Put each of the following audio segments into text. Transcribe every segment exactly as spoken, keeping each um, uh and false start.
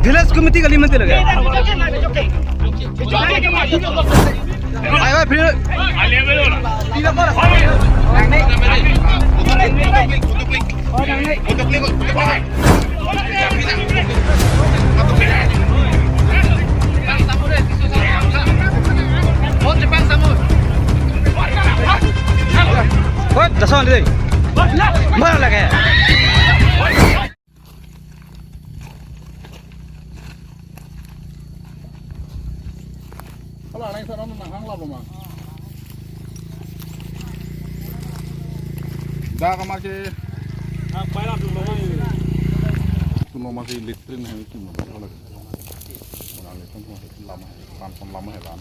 Village committee kali mati lagi. Ayo, ayo, free. Hoi, jason dei. Mana lagi? Hala, nang sana nang hang labo ma. Da kamar ke. Ah, paira tu lo ma. Tu lo ma si latrine hai tu lo ma. Hala. Hala, latrine tu lo ma. Lam, lam, lam, lam.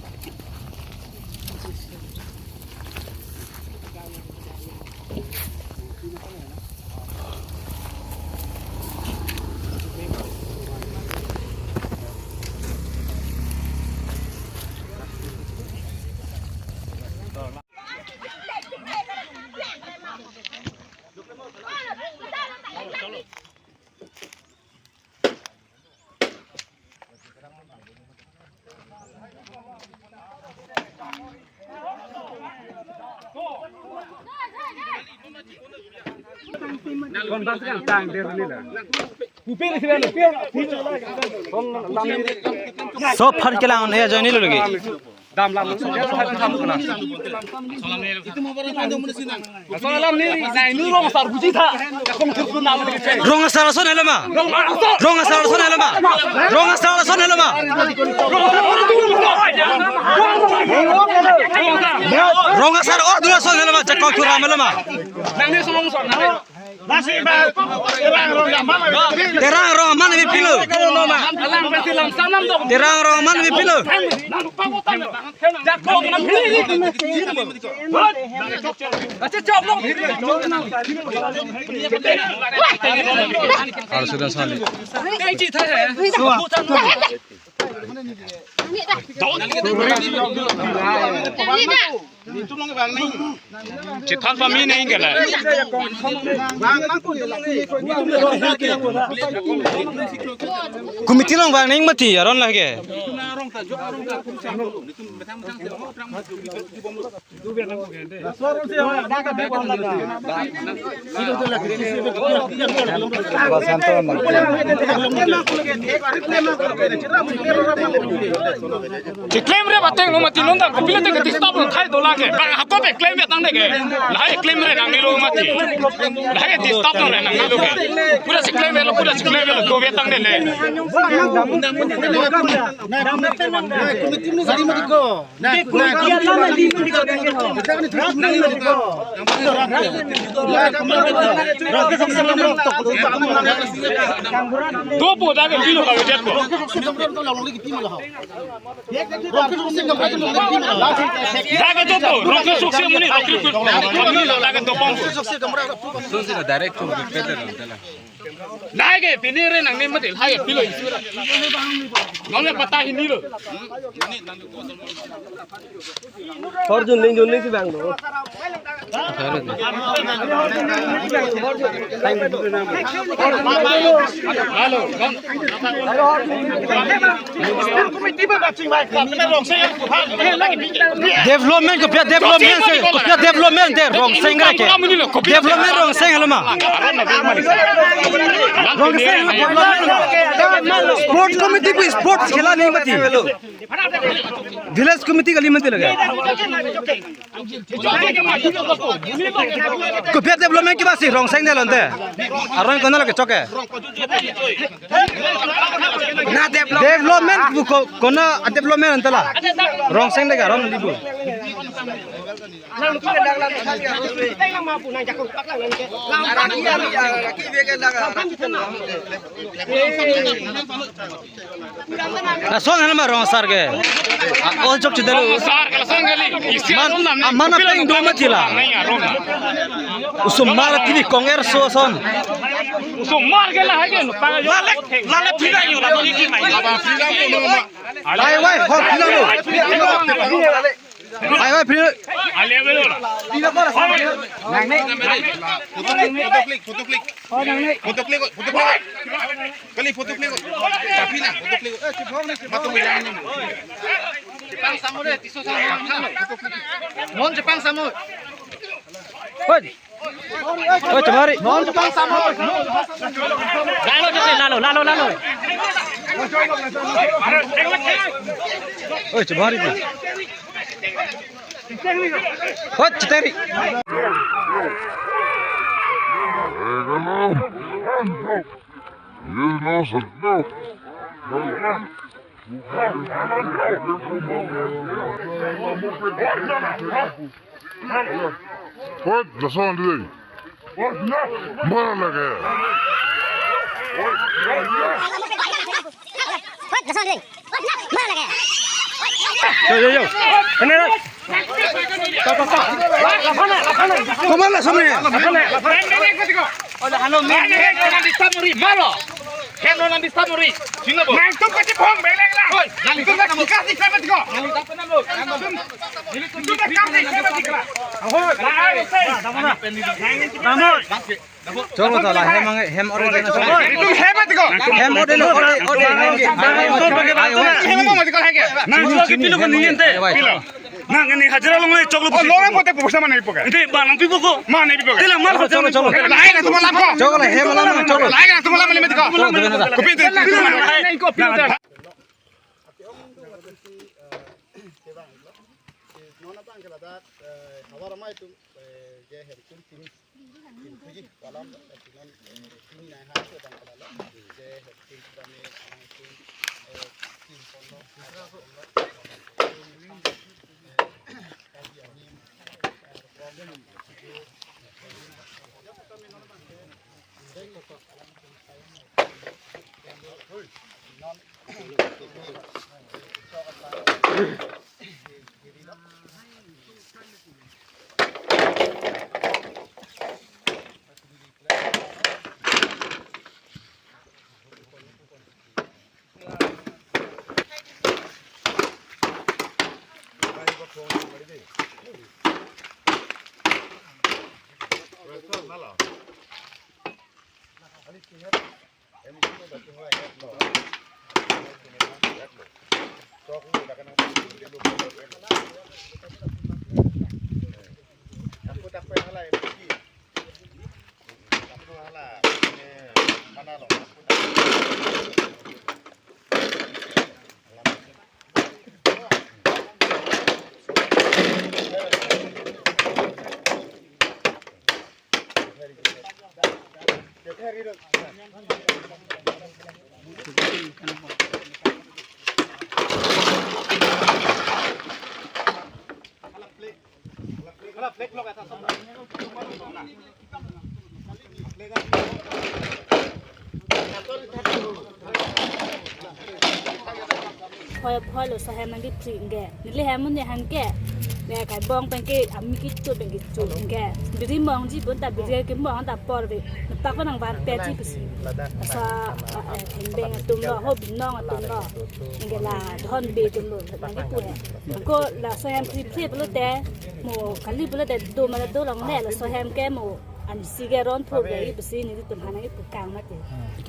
So, phan kelang on air join lo lagi. Dam lam. Alam ni, nai nu rong asar buji tha. Rong asar ason helo ma. Rong asar ason helo ma. Rong asar ason helo ma. Rong asar or dua ason helo ma. Jakong thuram helo ma. Nang ni somong son. Terang rong aman ave pilo. Terang rong aman ave pilo. Ar sudah sali. Chethan pame nangji ke la. Committee along vang nangji mati, aron lake. Cheklem re bateng lo mati, non ta kopilo te disturb lo thai do lake. Ba hako pe klem ve tang de ke. Lahai klem re nangji lo mati. Lahai disturb lo re nangji lo ke. Pura cheklem ve lo, pura cheklem ve lo, do ve tang de le. Dopo dak ke pilo ka vedet ko. Dak ke dopo, rong ke suk si muni, rong ke suk si muni, dak ke dopo. Direct to the pedal. Lahai ke pini re nangji mati, lahai ke pilo isi ra. Non le pata hini lo. Thor jun ling jun ling si bang do. Development kopi a development si, kopi a development de Rongseng ke. Development Rongseng helo ma. Rongseng development. Sports committee pu sports khela nahi mati. Village committee kali mati lagi. Kopi a development kiba si Rongseng de lonte. Aron kona lake choke. Na develop- development bu ko-, kona development antala. Rongseng de aron libu. Lason helo ma rong asar ke. A, o jok chedelo. Rong asar ke lason kali. Isi man, aron nam a, mana peng do ma chila. Nai aron nam. Osomar T V kong er so son. Osomar ke lahai ke no pa yo. Lale, lale phira yo, lale ki mai. Aba phira ko no ma. Ai wai, ho phira lo. Ai, ai, free. Nangne. Photo click, photo click. Oh, nangne. Photo click, photo click. Kali photo click. Kapi na, photo click. Matung yang ni. Jepang samo de, tiso samo. Mon Jepang samo. Hoi. Oi, chemari. Lalo, lalo, lalo, lalo. Oi, chemari. Hoi, chemari. Hoi, lason dei. Mara lage. Hoi, lason dei. Mara lage. Yo, yo, yo. Kene na. Stop, stop, stop. Laphana, laphana. Komat lason ne? Laphana, laphana. Halo, men, men, nang disturb muri, maro. Heno nang disturb muri. Sino bo? Nangtum kachipong belek la. Hoi, nangtum kasih kasih ko. Nangtum kasih kasih ko. Hoi, nangtum kasih kasih ko. Cholo, cholo, hem ang, hem order na cholo. Nangtum hem mati ko. Hem order na, order, order. Nangtum pakai batu na. Hem mati ko, hem ke. Nangtum chini, chini, chini. Pilo. Nang ini hajira longle choklo. Oh, longle pote poisa mana ipo ka? Ente ba nangpipo ko? Mana ipo ka? Tela mal cholo, cholo, cholo. Lahai nangtum alam ko. Cholo, hem alam, cholo. Lahai nangtum alam le mati ko. Cholo, cholo, cholo. Kopi te. Nang, nang. Hoi, hoi, laso hem nangkepri ke. Neli hem un-e hang ke. Ne kai bong pen ke, ami kechot pen kechot ke. Biri mongji bonta biri kemong ta apor ave. Nepak pa nangvanpetji pusi. Laso, eh, Hengbeng atum lo, ho Binong atum lo. Neke la Dhonbey atum lo. Nangkepu he. Ko laso hem pripri pulote. Mo kali pulote do mane do longle laso hem ke mo. Ansi ke ron pho ke pusi nelitum aphan nangkepu kang mati.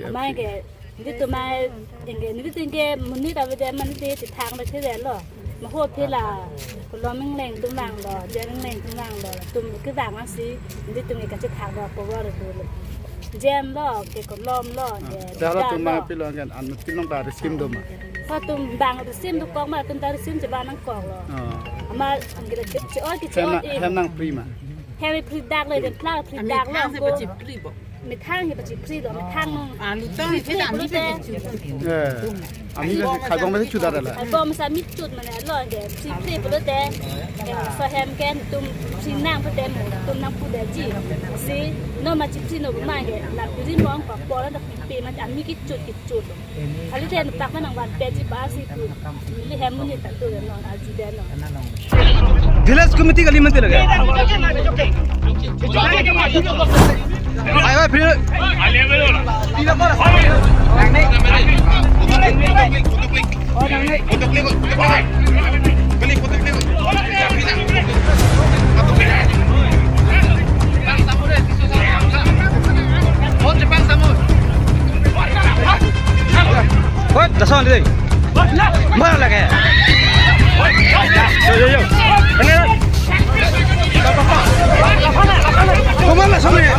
Amai ke nelitum amai, nelitum ke monit ave de, mane de chethang de thelo. Maho phela kolom ingleng atum vanglo, jen ingleng atum vanglo. Atum kevang ansi nelitum ke kachethak lo, power lo. Jen lo, ke kolom lo, ke. Hala dak atum lo. Mane pilo kan, an pilong ta risim do ma. Atum bang risim dokok ma, atum ta risim chevang nangkoklo. Oh. Amat ke che-oi ke che-oi. Hem nang, hem nangpri ma. Hem epri dak le, den plang epri dak lo. Amethang si ko. Pachipri bo. Methang hi pachipri lo, methang nung. Alu tang hi pachipri pulote. Eh. Ami ke khaibong methang chuda dala. Khaibong masa mi chut mane lo ke. Pachipri pulote. Eh, laso hem ke netum prinang pulote mo. Netum nangpu damji. Si non ma chipri non ma ke. La biri mong pa pora dak pipe ma ami kechot kechot. Kali te nepak ma nangvanpetji pa si pu. Neli hem un-e ta tu non aji de non. Village committee kali mati lagi. Ai, ai, free. Oh, nangne. Kali photo click. Lason dei. Mana lagi? Yo, yo, yo. Mana? Kemana lason ya?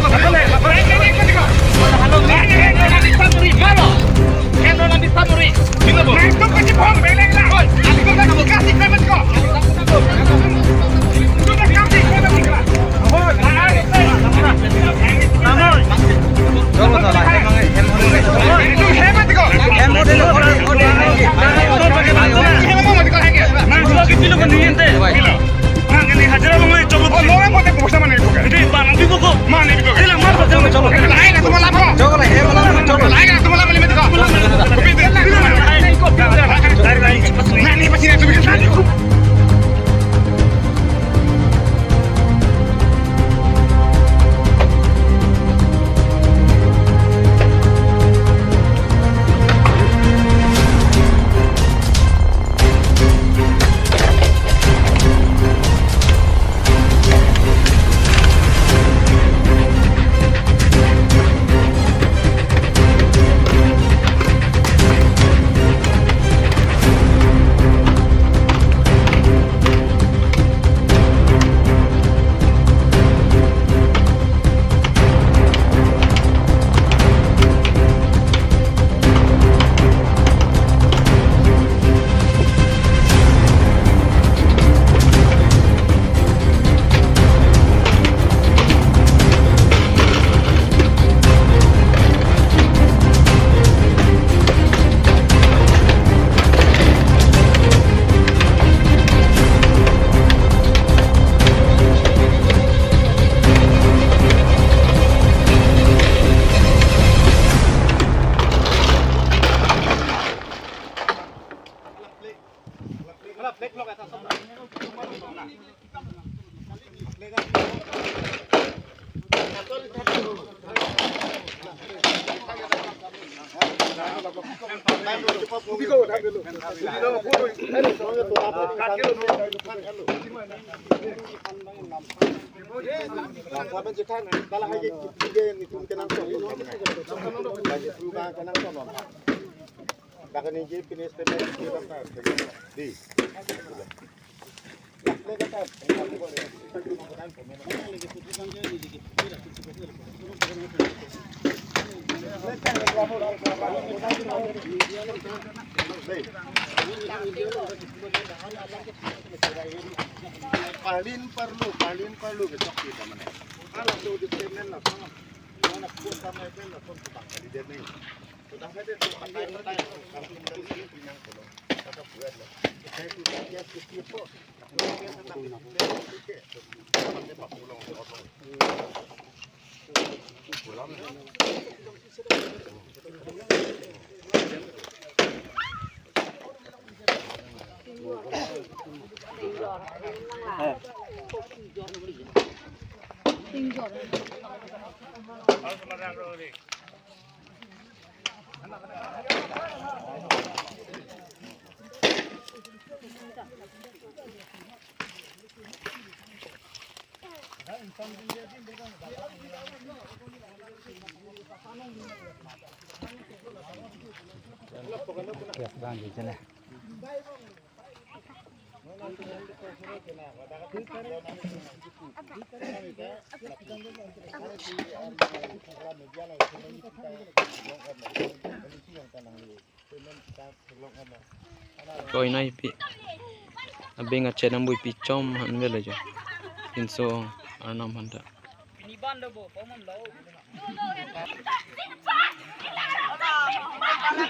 Paling perlu, paling perlu besok kita mana? Kalau tu di semen lah, mana pun sama itu lah pun kita kali dia ni. Sudah saja tu pakai pakai kampung dari sini punya kalau kata buat lah. Saya tu dia sikit kok. Koi nai pi. Abeng achet nang bui pi chom han velo jo. Pinso arnam han ta.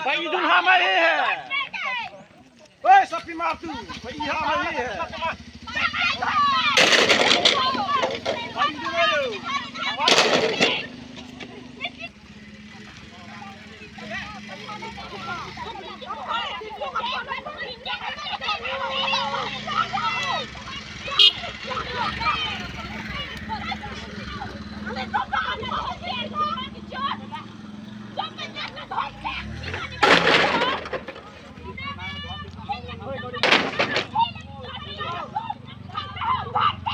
Bhai, idun ham hai hai. Oi, sapi matu. Bhai, ham hai hai. Bhai, idun hai.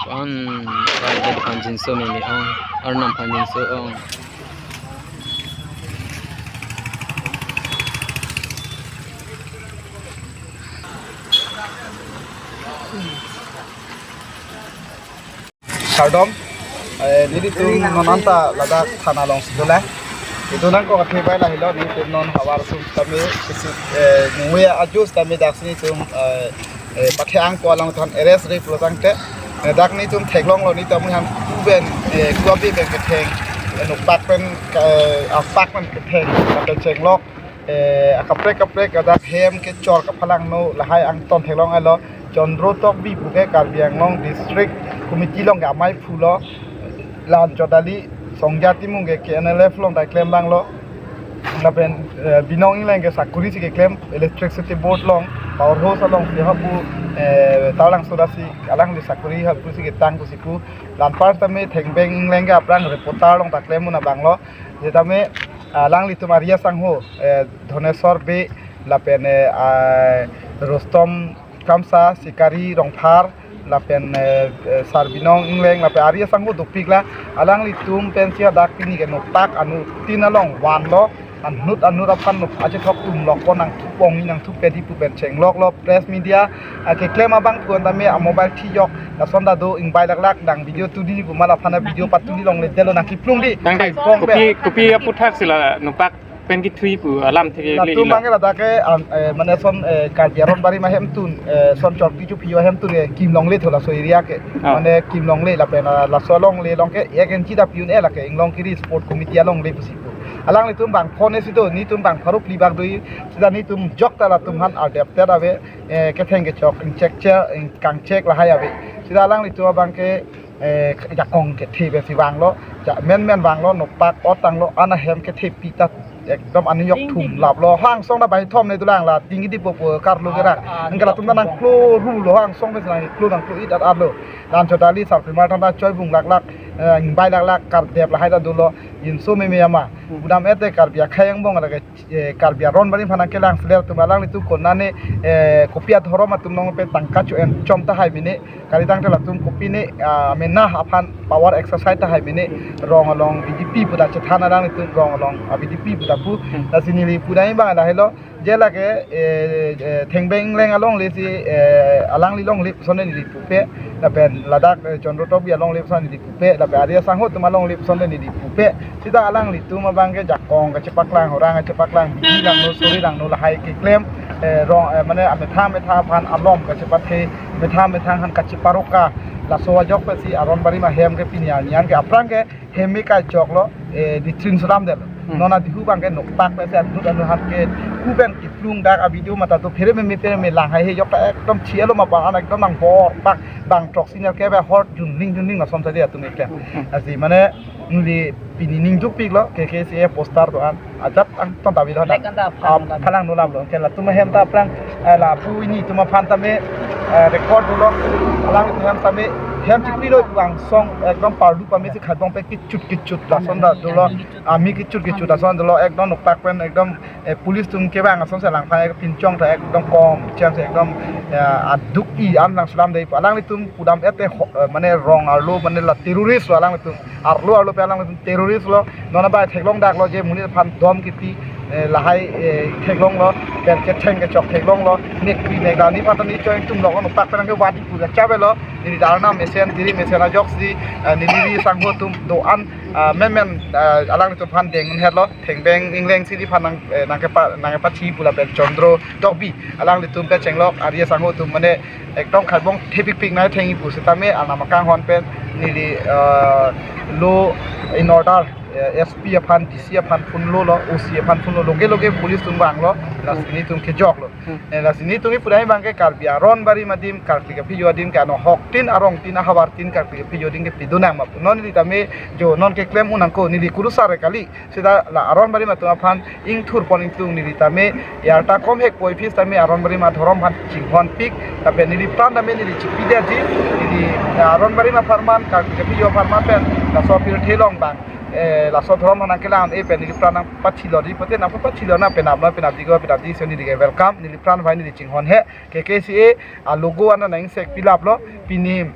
Pan, private phanjinso meme ong, arnam phanjinso ong. Kardom, eh, nelitum non anta ladak thana alongsi dolang. Itum nangkok athe bai lahelo, nelitum non havar atum tame isi, eh, nungve ajo tame daksi nelitum, eh, eh, pathe angko along than arrest ri pulo tangte. Eh, dak nelitum theklonglo nelitum amu han kuben, eh, kuabe pen ketheng, eh, nokpak pen, eh, apak pen ketheng, kachenglok, eh, akaprek kaprek adak hem kechor kaphalangno lahai angton theklong alo. Chandro Tokbi puke Karbi Anglong District Committee along ke amei phulo. Lan chodali Songja Timung ke K N L F along ta klem abanglo. Lapen, eh, Binong Engleng ke sakuri si keklem electricity board along, power house alongsi hapu, eh, Taralangso dasi alangli sakuri hapu si ketang pusi pu. Lanpar tame Thengbeng Engleng ke aphrang reporter along ta klem un abanglo. Setame alanglitum ari asangho, eh, Dhoneswar Bey lapen, eh, ah, Rustom Kramsa, Sikari Rongphar, lapen, eh, eh, Sarbinong Engleng, lapen ari asangho dopiklo. Alanglitum pensi hadak pini ke nokpak anuttin along vanlo, anut anut aphan nok achethok tum lokpo, nangthu pongji nangthu pedi pu pen chengloklo press media, ah, keklem abang pu an tame a mobile thijok, lason ta do ingbai laklak, nang video tuli pu ma laphan a video patuli longledetlo, nangkiplung di. Tangte, Kong kopi, kopi aputhaksi la nokpak pen kethui pu alam thek le latum ilo. Abang ke ladak ke, am, eh, mane son, eh, Karbi aron bari ma hemtun, eh, son chorti chuphi ahemtun, eh, kim longle tho laso area ke. Ah. Mane kim longle lapen, ah, laso longle along ke ek inchi ta pi un-e lake Inglongkiri Sport Committee alongle pusi pu. Alanglitum bang phone si do, nelitum bang pharo phli bak do, seta nelitum jok ta latum han ardep ter ave, eh, ketheng kechok, ingchek cher, ingkangchek lahai ave. Seta alanglitum abang ke, eh, jakong kethe pensi vanglo, ja menmen vanglo, nokpak otanglo, an ahem kethepi ta ekdom aniyok thum laplo, hangsong ta bai thom ne dolang la, ding di popo karlo kera. Ah, ah, angke latum ta nangklo rulo, hangsong pensi nangklo nangklo-it at arlo. Lan chodali sarpimar than ta choibung laklak, eh, ingbai laklak, kardep lahai ta dolo, inso meme ama. Hmm. Pudam ete Karbi akhei angbong lake, eh, Karbi aron bari aphan nangkelang seler atum alanglitum konane, eh, kopi adhorom atum along pen tangka cho-en chom tahai mene, kali tangte latum kopine, ah, mena aphan power exercise tahai mene, rong along B J P pu ta chethan alanglitum rong along, ah, B J P pu ta pu, hmm, lasi neli pudai bang lahelo, je lake, eh, eh, Thengbeng Engleng alongle si, eh, alangli longle puson neli pupe, lapen ladak, eh, Chandro Tokbi alongle puson neli pupe, lapen ari asangho atum alongle puson neli pupe, seta alanglitum abang ke jakong kachepaklang, horang kachepaklang, bidi langno, suri langno lahai keklem, eh, rong, eh, mane ametha ametha aphan alom kachepathe, metha ametha aphan kacheparoka, laso ajok pensi aron bari ma hem ke pini arni an ke aphrang ke hem me kachoklo, eh, ditrin sulam del. Hmm. Non adihu abang ke nokpak pensi anut anut aphan ke kuben kiplung dak a video mata do phere meme phere meme lang hai he jok ta ekdom chielo ma bang an ekdom nang bor pak bang trok senior ke ba hor junling junling lason saja atum eklem. Hmm. Lasi mane neli pini ning jupiklo K K C A poster do-an ajat angton ta video Black and the ah, phalang no lamlo. Ke latum ahem ta aphrang, eh, lapu ini atum aphan tame, eh, record dolo. Alanglitum hem tame hem chipilo angsong ekdom parlu pame si khadbong pen kichut kichut lason ta dolo. Ami kichut kichut lason dolo, ekdom nokpak pen ekdom, eh, police atum kevang asonsi langphan pinchong ta ekdom kom chance ekdom, eh, aduk i an nangsulam dei. Alanglitum pudam ete ho-, eh, mane rong arlo mane la terrorist lo alanglitum. Arlo arlo pen alanglitum terrorist lo. Non abai theklong daklo je monit aphan dom kipi, eh, lahai, eh, theklonglo, pen ketheng kechok theklonglo. Nek kri nek da neli aphan ta neli choi tum lo, nokpak pen ke wadi pu kachavelo. Neli dharna mesen, diri mesen ajoksi, eh, neli ri sangho atum do-an, ah, menmen, ah, alanglitum aphan deng un hetlo. Thengbeng Engleng si neli aphan nang, eh, nangkepa, nangkepathi pu lapen Chandro Tokbi alanglitum kachenglok ari asangho atum mane ekdom khadbong thepikpik nai thengji pu setame anam akanghon pen neli, eh, law and order, eh, S P aphan, D C aphan phone lolo, O C aphan phone lo, loge loge police atum vanglo, lasi nelitum kejoklo. Hmm. Eh, lasi nelitum ipudai abang ke Karbi aron bari adim, Karbi kaphi jo adim ke ano hoktin arongtin ahavartin Karbi kaphi jo adim ke pidunang ma pu. Non neli tame jo non keklem un nangkok, neli kurusar kali. Seta la aron bari atum aphan ingthur pon ingtung, neli tame arta kom hek poi phis tame aron bari adhorom aphan chinghonpik, lapen neli pran tame neli chipidetji, neli aron bari apharman, Karbi kaphi jo apharman pen laso pirthe along bang, eh, laso dhorom aphan nangkelang e pen neli pran nangpathilo di pote nangpathilo na penap lo, penapji ko penapji, so neli ke welcome, neli pran aphan neli chinghon he. K K C A a logo an nang sek pilaplo, pini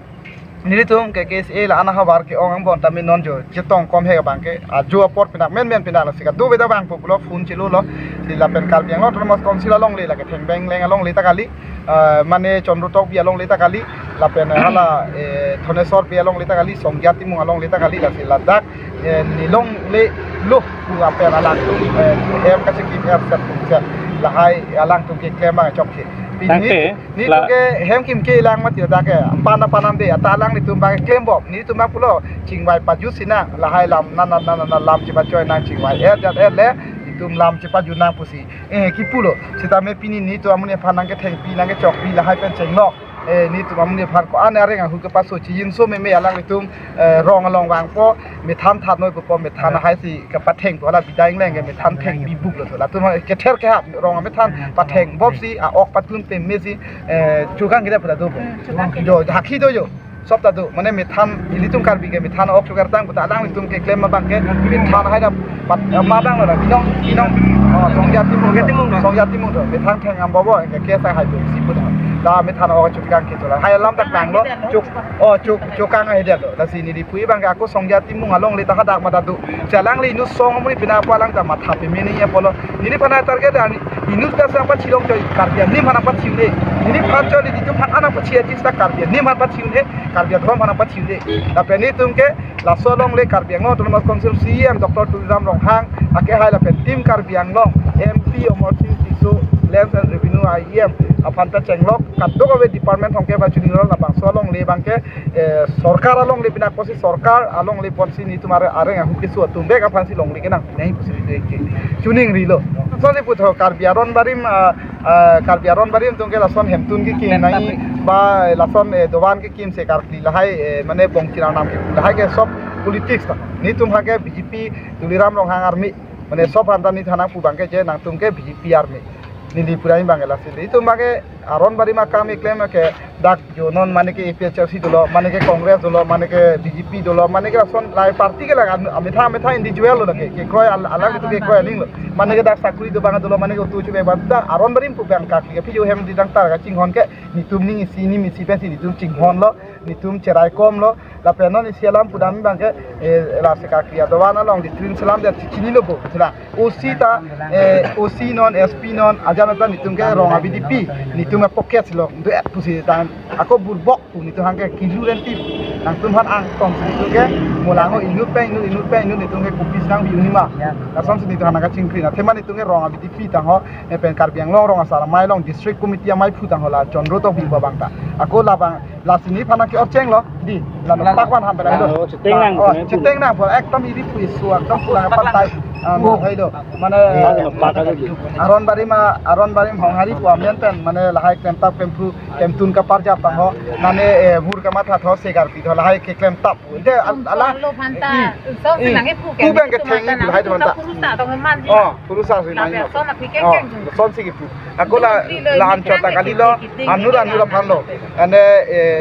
nelitum K K C A la-an ahavar ke-ong angbong tame non jo chetong kom he abang ke ajo apor penap menmen penap lasi kadokave ta vangpo pulo phone chelolo. Lapen Karbi Anglong Autonomous Council alongle, lake Thengbeng Leng alongle ta kali, eh, mane Chandra Tokbi alongle ta kali, lapen hala, eh, Thaneswar Bey alongle ta kali, Songja Timung alongle ta kali, lasi ladak, eh, nelongle lo pu lapen alangtum, eh, hem kachekim er set pu set, lahai alangtum keklem abang chokche. Pini tangte, nitum la- ke hem kim kelang mati dak ke, pan pan ande, ata alanglitum abang klembom, nitum abang pulo, chingvai pajut sinang, lahai lam, nana nana lam chepachoi nang chingvai er jat er le, itum lam chepajut nang pusi, eh, kipulo. Sitame pini nitum amonit aphan nangkethengpi, nangkechokpi, lahai pen chenglok. Eh, nitum amonit aphan ko-an areng ahut kepaso chijinso meme alanglitum, eh, rong along vangpo, methan than noi pupo, methan hai si kepathengpo, hala bidai ingleng ke methan thengpi buklo to. Latum kether kehap rong amethan patheng bopsi, a-ok patun pemesi, eh, chukang kita pula do. Hmm, chukang kita. Jo, hakhi do jo. Sop ta do, mane methan, ilitum Karbi ke methan ok chukar tang, puta alanglitum keklem abang ke, methan hai da pat, eh, ma abang lo da, binong, binong, oh, Songja Timung, Songja Timung do. Songja Timung do, methan theng am bobo, ke ke sa hai do, si puta. Da methan ok chukang ke chola. Hai alam tak nang lo, chuk, oh, chuk, chukang hai dia lo. Lasi neli pui abang ke ako Songja Timung alongle ta hadak mata do. Chelangli inut song amonit pina apo alang ta matha pemene ya pulo. Neliphan target ani inut ta sang pachilong choi, Karbi anim aphan pachile. Neliphan choi, nelitum aphan apachile, jis ta Karbi anim aphan pachile, Karbi adhorom aphan pachile. Lapen nitum ke laso alongle Karbi Anglong Autonomous Council C E M Doctor Tuliram Ronghang, ake hai lapen Team Karbi Anglong, M P Amarsing Tisso, Lands and Revenue I E M, aphan ta chenglok, kadokave department hongke ba chuning rol labangso alongle abang ke, eh, sorkar alongle pina apotsi sorkar alongle ponsi nitum are areng ahut keso atum bek aphansi longle kenang, nai pusi neli ke chuning rilo. Lason si putho Karbi Aron Barim, ah, ah, Karbi Aron Barim atum ke lason hemtun kekim nai ba lason, eh, dovan kekimse karkli lahai, eh, mane bongchir arnam kepu lahai ke sob politics ta. Nitum ha ke B J P Tuliram Ronghang army, mane sob aphan ta neli than nangpu abang ke je nangtum ke B J P army. Neli pura abang ke lasi. Itum abang ke Aron Barim akam keklem ke dak jo non mane ke A P H L C dolo, mane ke Congress dolo, mane ke B J P dolo, mane ke lason lahai party ke laga, ametha ametha individual lo lake, kekroi al-, alanglitum kekroi aning lo. Mane ke dak sakuri do abang dolo, mane ke utu chupe abang ta Aron Barim pu abang karkli ke phi jo hem di dang tar kachinghon ke, nitum ning isi ning isi pensi nitum chinghon lo, nitum cherai kom lo. Lapen non isi alam pudam abang ke, eh, lasi karkli adovan along di trin selam dia chinilo bo, sila. O C ta, eh, O C non, S P non, ajan ata nitum ke rong a-V D P, nitum ke pocket lo, do et pusi tang, ako burbok pu nitum hang ke kilu renti, nangtum aphan angtong si nitum ke, molango inut pen inut, inut pen inut nitum ke kopisi nangbi unima. Lason si nitum aphan nangkachingkri na, athema nitum ke rong a-V D P tang ho, eh, pen Karbi Anglong rong asar amei along district committee amei phu tang ho la, Chandra Tokbi abang ta. Ako labang, lasi neliphan nangke-or chenglo, di, la nokpak van ham pela do. Oh, cheteng nang, oh, cheteng nang, ekdom iri pui su, ekdom pulang pantai, ah, no, hai do. Mane, Aron Barim ma, Aron Barim Honghari pu amen pen, mane lahai klemtap klemphu, klemtun kaparjap tang ho, mane, eh, bur kamatha tho, segar pi tho, lahai keklem tap. Ante al-, ala, lo phanta, i, so i, sinang ipu ku ke, bang ke itu theng mata ipu nang hai itu manta. Purusa tong man ji. Oh, purusa si nang. Lason aphi ke oh, keng jung. Lason si kipu. Ako la, la anchot ta kali lo, anur anur aphan lo. Ane, eh,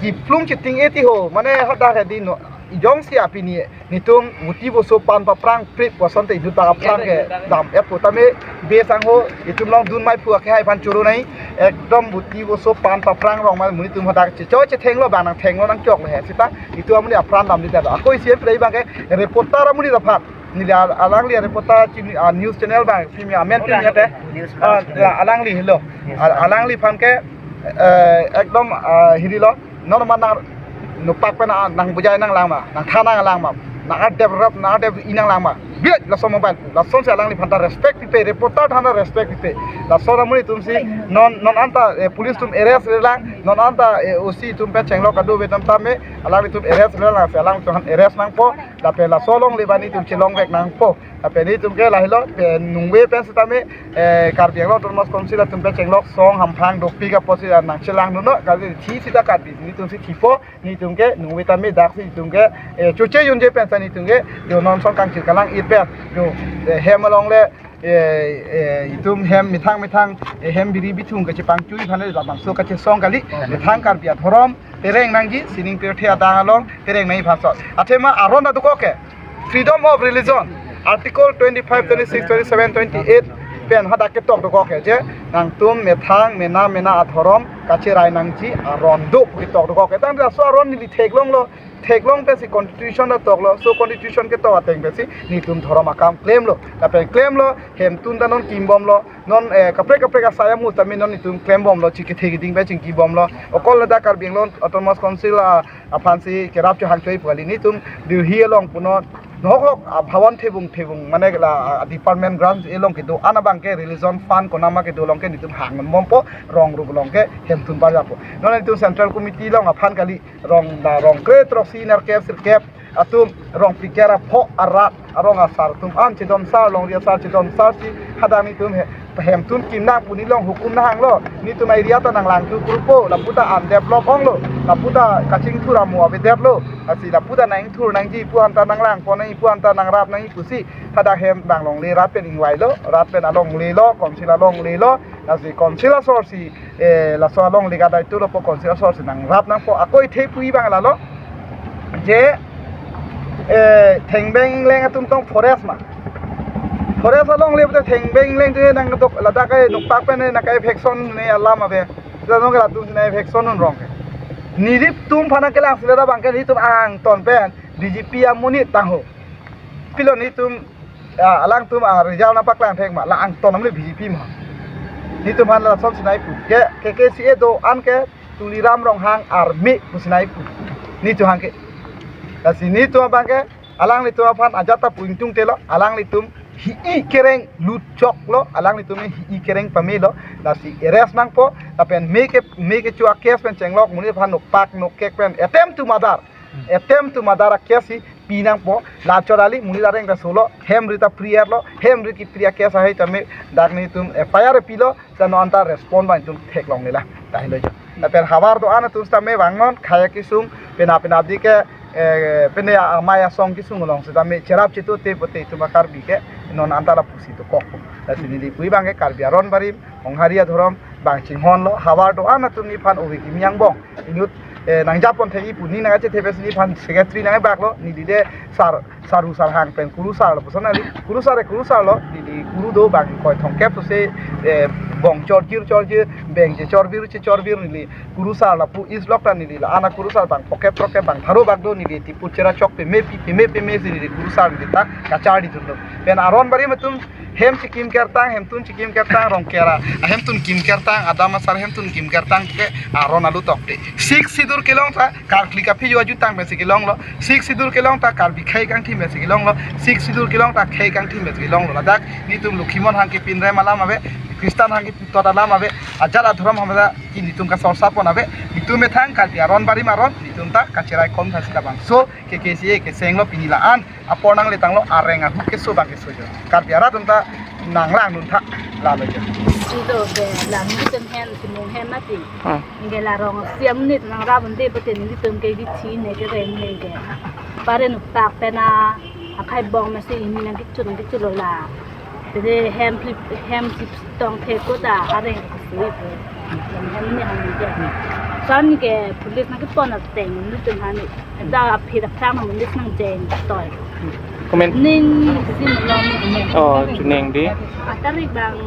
kiplung chiting eti ho, mane hadak ke di no, ijong si apini, nitum buti boso pan paprang prip boson te idut ta aphrang ke dam e pu tame be sang ho, itum long dun mai pu ake hai aphan choro nai, ekdom buti boso pan paprang rong mai muni tum hadak che, cho che thenglo bang nang thenglo nang chok le he, sita, itum amuni apran dam di ta. Ako isi em play bang ke reporter amuni ta phan. Neli al-, alangli reporter chini, ah, news channel bang, pimi amen pimi ate. News ah, channel. Ya, alangli hello. News al-, channel. Alangliphan ke, eh, ekdom, ah, hiri lo. Non ma nang nopak pen nang bujai nanglang ma, nang than nanglang ma, nang adep rap, nang adep inanglang ma. Biar lason mobile pu, lason si alangliphan ta respect pipe, reporter aphan ta respect pipe. Lason amuni tum si non, non anta, eh, police tum arrest le lang, non anta, eh, O C tum pen chenglok kado betam tame, alanglitum arrest le lang, si alanglitum aphan arrest nangpo. Lapen laso alongle bani tum chelong vek nangpo. Lapen nitum ke lahelo, pen nungve pen sitame, eh, Karbi Anglong Autonomous Council atum pen chenglok song hamphang dopik apotsi nang chelang dunlo, kali thi sita kali, nitum si thipo, nitum ke nungve tame dak si nitum ke, eh, choche yunje pen sa nitum ke, jo non song kangchir kalang it pen, jo, eh, hem alongle, eh, eh, itum hem methang methang, eh, hem biri bithung kachepangchui aphan le labangso kachesong kali, methang Karbi adhorom, pereng nangji, sining pirthe adang along, pereng nangji aphan so. Athema aron aduk ke, freedom of religion, Article twenty-five, twenty-six, twenty-seven, twenty-eight, Pen hadak ketok dokok ke je, nangtum methang mena mena adhorom kacherai nangji aron do pu ketok dokok ke. Tangte laso aron neli theklonglo, theklong pensi constitution ta toklo, so constitution ketok ateng pensi netum dhorom akam klemlo. Lapen klemlo, hemtun ta non kimbomlo, non, eh, kaprek kaprek asai amu tame non netum klembomlo, chikithe kiding pen chingkibomlo. Okol ladak Karbi Anglong Autonomous Council, ah, aphansi kerap chohang choi pu kali, netum Delhi along punon, nohok hok, ah, bhawan thebung thebung, mane la, ah, department grounds along kedo-an abang ke religion fund konama kedo along ke netum hangbompo, rong rup along ke hemtun parjapo. Non netum Central Committee along aphan kali, rong da rong kre throksi nerkep sirkep atum, rong phlikep ra pho arat arong asar atum an chedon sar, longri asar chedon sar si hadak netum he, hemtun kim nang pu nelong hukum nahanglo. Netum area ta nanglangthu kurpo, lapu ta undeveloped onglo, lapu ta kachingthur amo avedetlo. Lasi lapu ta nangthur nangji pu anta nanglangpon nangji pu anta nangrap nangji pusi hadak hem bang longle, rat pen ingvailo, rat pen alonglelo, council alonglelo. Lasi council asor si, eh, laso alongle kadai tulo po, council asor si nangrap nangpo. Ako ithe pu-i bang lalo je, eh, thengbeng ingleng atum tong forest ma. Forest alongle pute thengbeng ingleng tu nangdok ladak ke nokpak pen nangkai eviction ne alam ave. Ladak nong latum ne eviction un rong ke. Nelitum aphan kelang sila abang ke netum angton pen B J P amonit tangho. Pilo netum, ah, alangtum, ah, result nangpaklang thek ma, la angton amli B J P ma. Netum aphan lason sinai pu. Ke, K K C A do-an ke Tuliram Ronghang army pu sinai pu. Netum aphan ke. Lasi netum abang ke, alanglitum aphan ajat ta pu ingtungtelo, alanglitum hi-i kereng lutchoklo, alanglitum hi-i kereng pamelo. Lasi arrest nangpo, lapen me ke, me kecho a-case pen chenglok, monit aphan nokpak nokek pen attempt to murder. Attempt to murder a-case si pi nangpo, la chorali monit areng ta solo, hem ri ta pri-etlo, hem ri kipri a-case ahai tame dak netum F I R pilo, sa non anta respond bang netum theklongle la, tahilo jo. Lapen havar do-an atum sitame vangnon, khei akesung, pena pena di ke, eh, pene amei asong kesung along sitame cherap chetu te pote itum a-Karbi ke, non anta lapusi dokok. Lasi neli pu-i bang ke Karbi aron barim, Honghari adhorom bang chinghonlo, havar do-an atum nephan ove kimi angbong inut, eh, nangjapon thek-i pu, ne nangkachethe pensi nephan secretary nangbaklo, neli de sar, saru sarhang pen kurusar lo, puson ali, kurusar e kurusar lo, neli kuru do bang ingkoi thomkep sose, eh, bong chorjir chorjir, beng chechorbir chechorbir, neli kurusar lapu is lok ta neli la ana kurusar bang pocket pocket bang tharo bak do, neli tipu chera chok peme pi, peme peme si neli kurusar neli ta kacharli dunlo. Pen aron barim atum hem chikim kertang, hemtun chikim kertang, rong kera, a hemtun kim kertang, adam asar hemtun kim kertang ke aron alu tokte. Sixth Schedule kelong ta Karkli kaphi yo ajutang pensi kelonglo. Sixth Schedule kelong ta Karbi khei kangthim pensi kelonglo. Sixth Schedule kelong ta khei kangthim pensi kelonglo. Ladak netum Lokhimon hang kepinrem alam ave, Kristan hang keputot alam ave, ajat adhorom hamada ke netum kasorsapon ave. Netum methang Karbi aron barim aron netum ta kacherai kom thasi labangso K K C A kesenglo pini la-an apor nangletanglo, areng ahut keso bang keso jo. Karbi arat atum ta nanglangdun tha lalo jo. Ido ke la netum hem, simung hem mati. Hmm. Nge la rong siam nit nangrap unde pute netum ke kithi ne kereng ne ke. Pare nokpak pena akhei bong masi ini nangkichun nangkichun lo la. Pute hem phli, hem chip tong thek ko ta areng sui pu. Hem ne ham ke. Son ke police nangkepon ateng netum hani. Da aphi da phang mo nis nang jeng toi. Comment. Ning sim long. Oh, chuneng di. Atarik bang,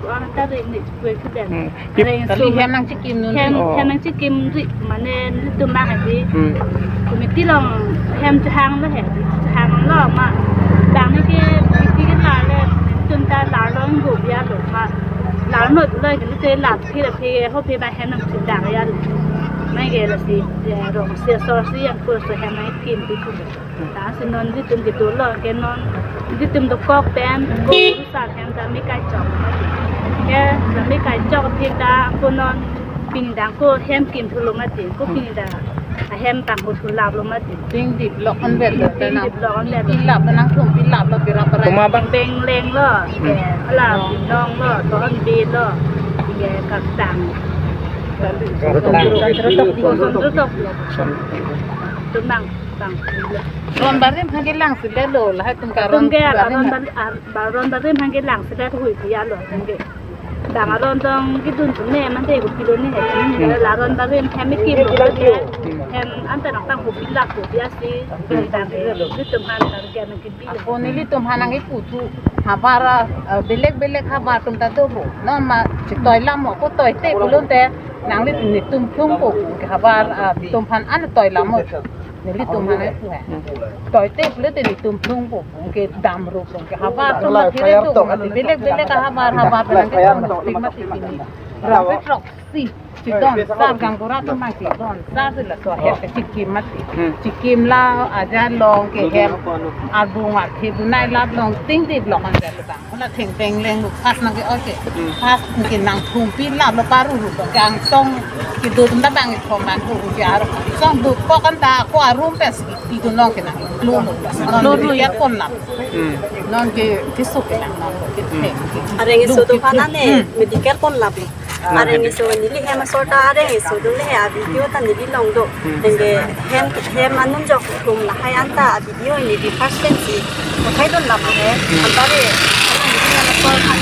atarik ni kue kuden. Hmm. Areng kali sum. Hem nangchikim nun. Hem, oh, hem nangchikim ri mane netum bang di. Hmm. Committee along hem chehang lo he, chehang lo ma. Bang ni ke committee ke la le, netum ta la long go bia lo ma. La no lo ke netum la phi la phi ho phi ba hem nangchidang ya lo. Mai ke lasi, ya, rong si asor si yang kurso hem nangkim pi pu. Lasi non netum kedolo ke non netum dokok pen ko kurusar hem ta me kaichok. Ke ta me kaichok aphi ta ko non pini dang ko hem kimthulo mati, ko pini dang ahem tang ko thulaplo mati. Ding develop anvet lo. Ding tenang. Develop anvet lo. Pilap nangtum pilaplo pirap parai. Koma bang. Beng lenglo. Hmm. Ke ala, oh, binong lo, tohon belo. Ke kaktang. Koson rutok. Tumang, tang. Ron barim hage lang sile lo, lahai tum ka ron. Tum ke ron barim. Bar-, bar-, ron barim hage lang sile hui kuya lo, tum ke. Bang aron tong kidun tum ne, mante ko pilo ne he. Hmm. La ron barim hem kim lo ke. Hem anta nang tang ho pilak ko biasi. Bang ke, netum han tang ke nang kibi. Ako nelitum han nangkipu thu. Havar, ah, belek belek havar atum ta do ho. Non ma chitoi lam ho, ko toite pulote nangli netum phlungpo ke havar, ah, atum aphan an toi lam ho. Nelitum aphan pu he. Toite pulote netum phlungpo ke dam ro ke havar atum ma thiri do mati, belek belek havar, havar pen nangketong mati, mati pini. Rap throksi. Chidon sar, gaonbura atum abang chidon sar si laso ahem ke chikim mati. Hmm. Chikim la aja long ke hem. Arbung athe bunai lap long tingdip long kan jalo bang. Kona thengpeng leng lo, first nangke-oi ke. Hmm. First ke nangthumpi lap lo, paru ru lo. Gangsong kedo atum ta bang ithom bang ru ru jar. Song dokok an ta ko arum pes idun long ke nang. Lo lo. Lo lo ya kon lap. Hmm. Non ke kisuk ke nang non ke theng. Areng iso do phan ane, hmm, medicare kon lap lo. Areng iso neli hem asor ta areng iso do le he, a-video ta neli long do. Hmm. Anke hem, hem anun jok tum lahai an ta a-video neli first time si uthai dun lap he. Hmm. Antare, hem asor aphan,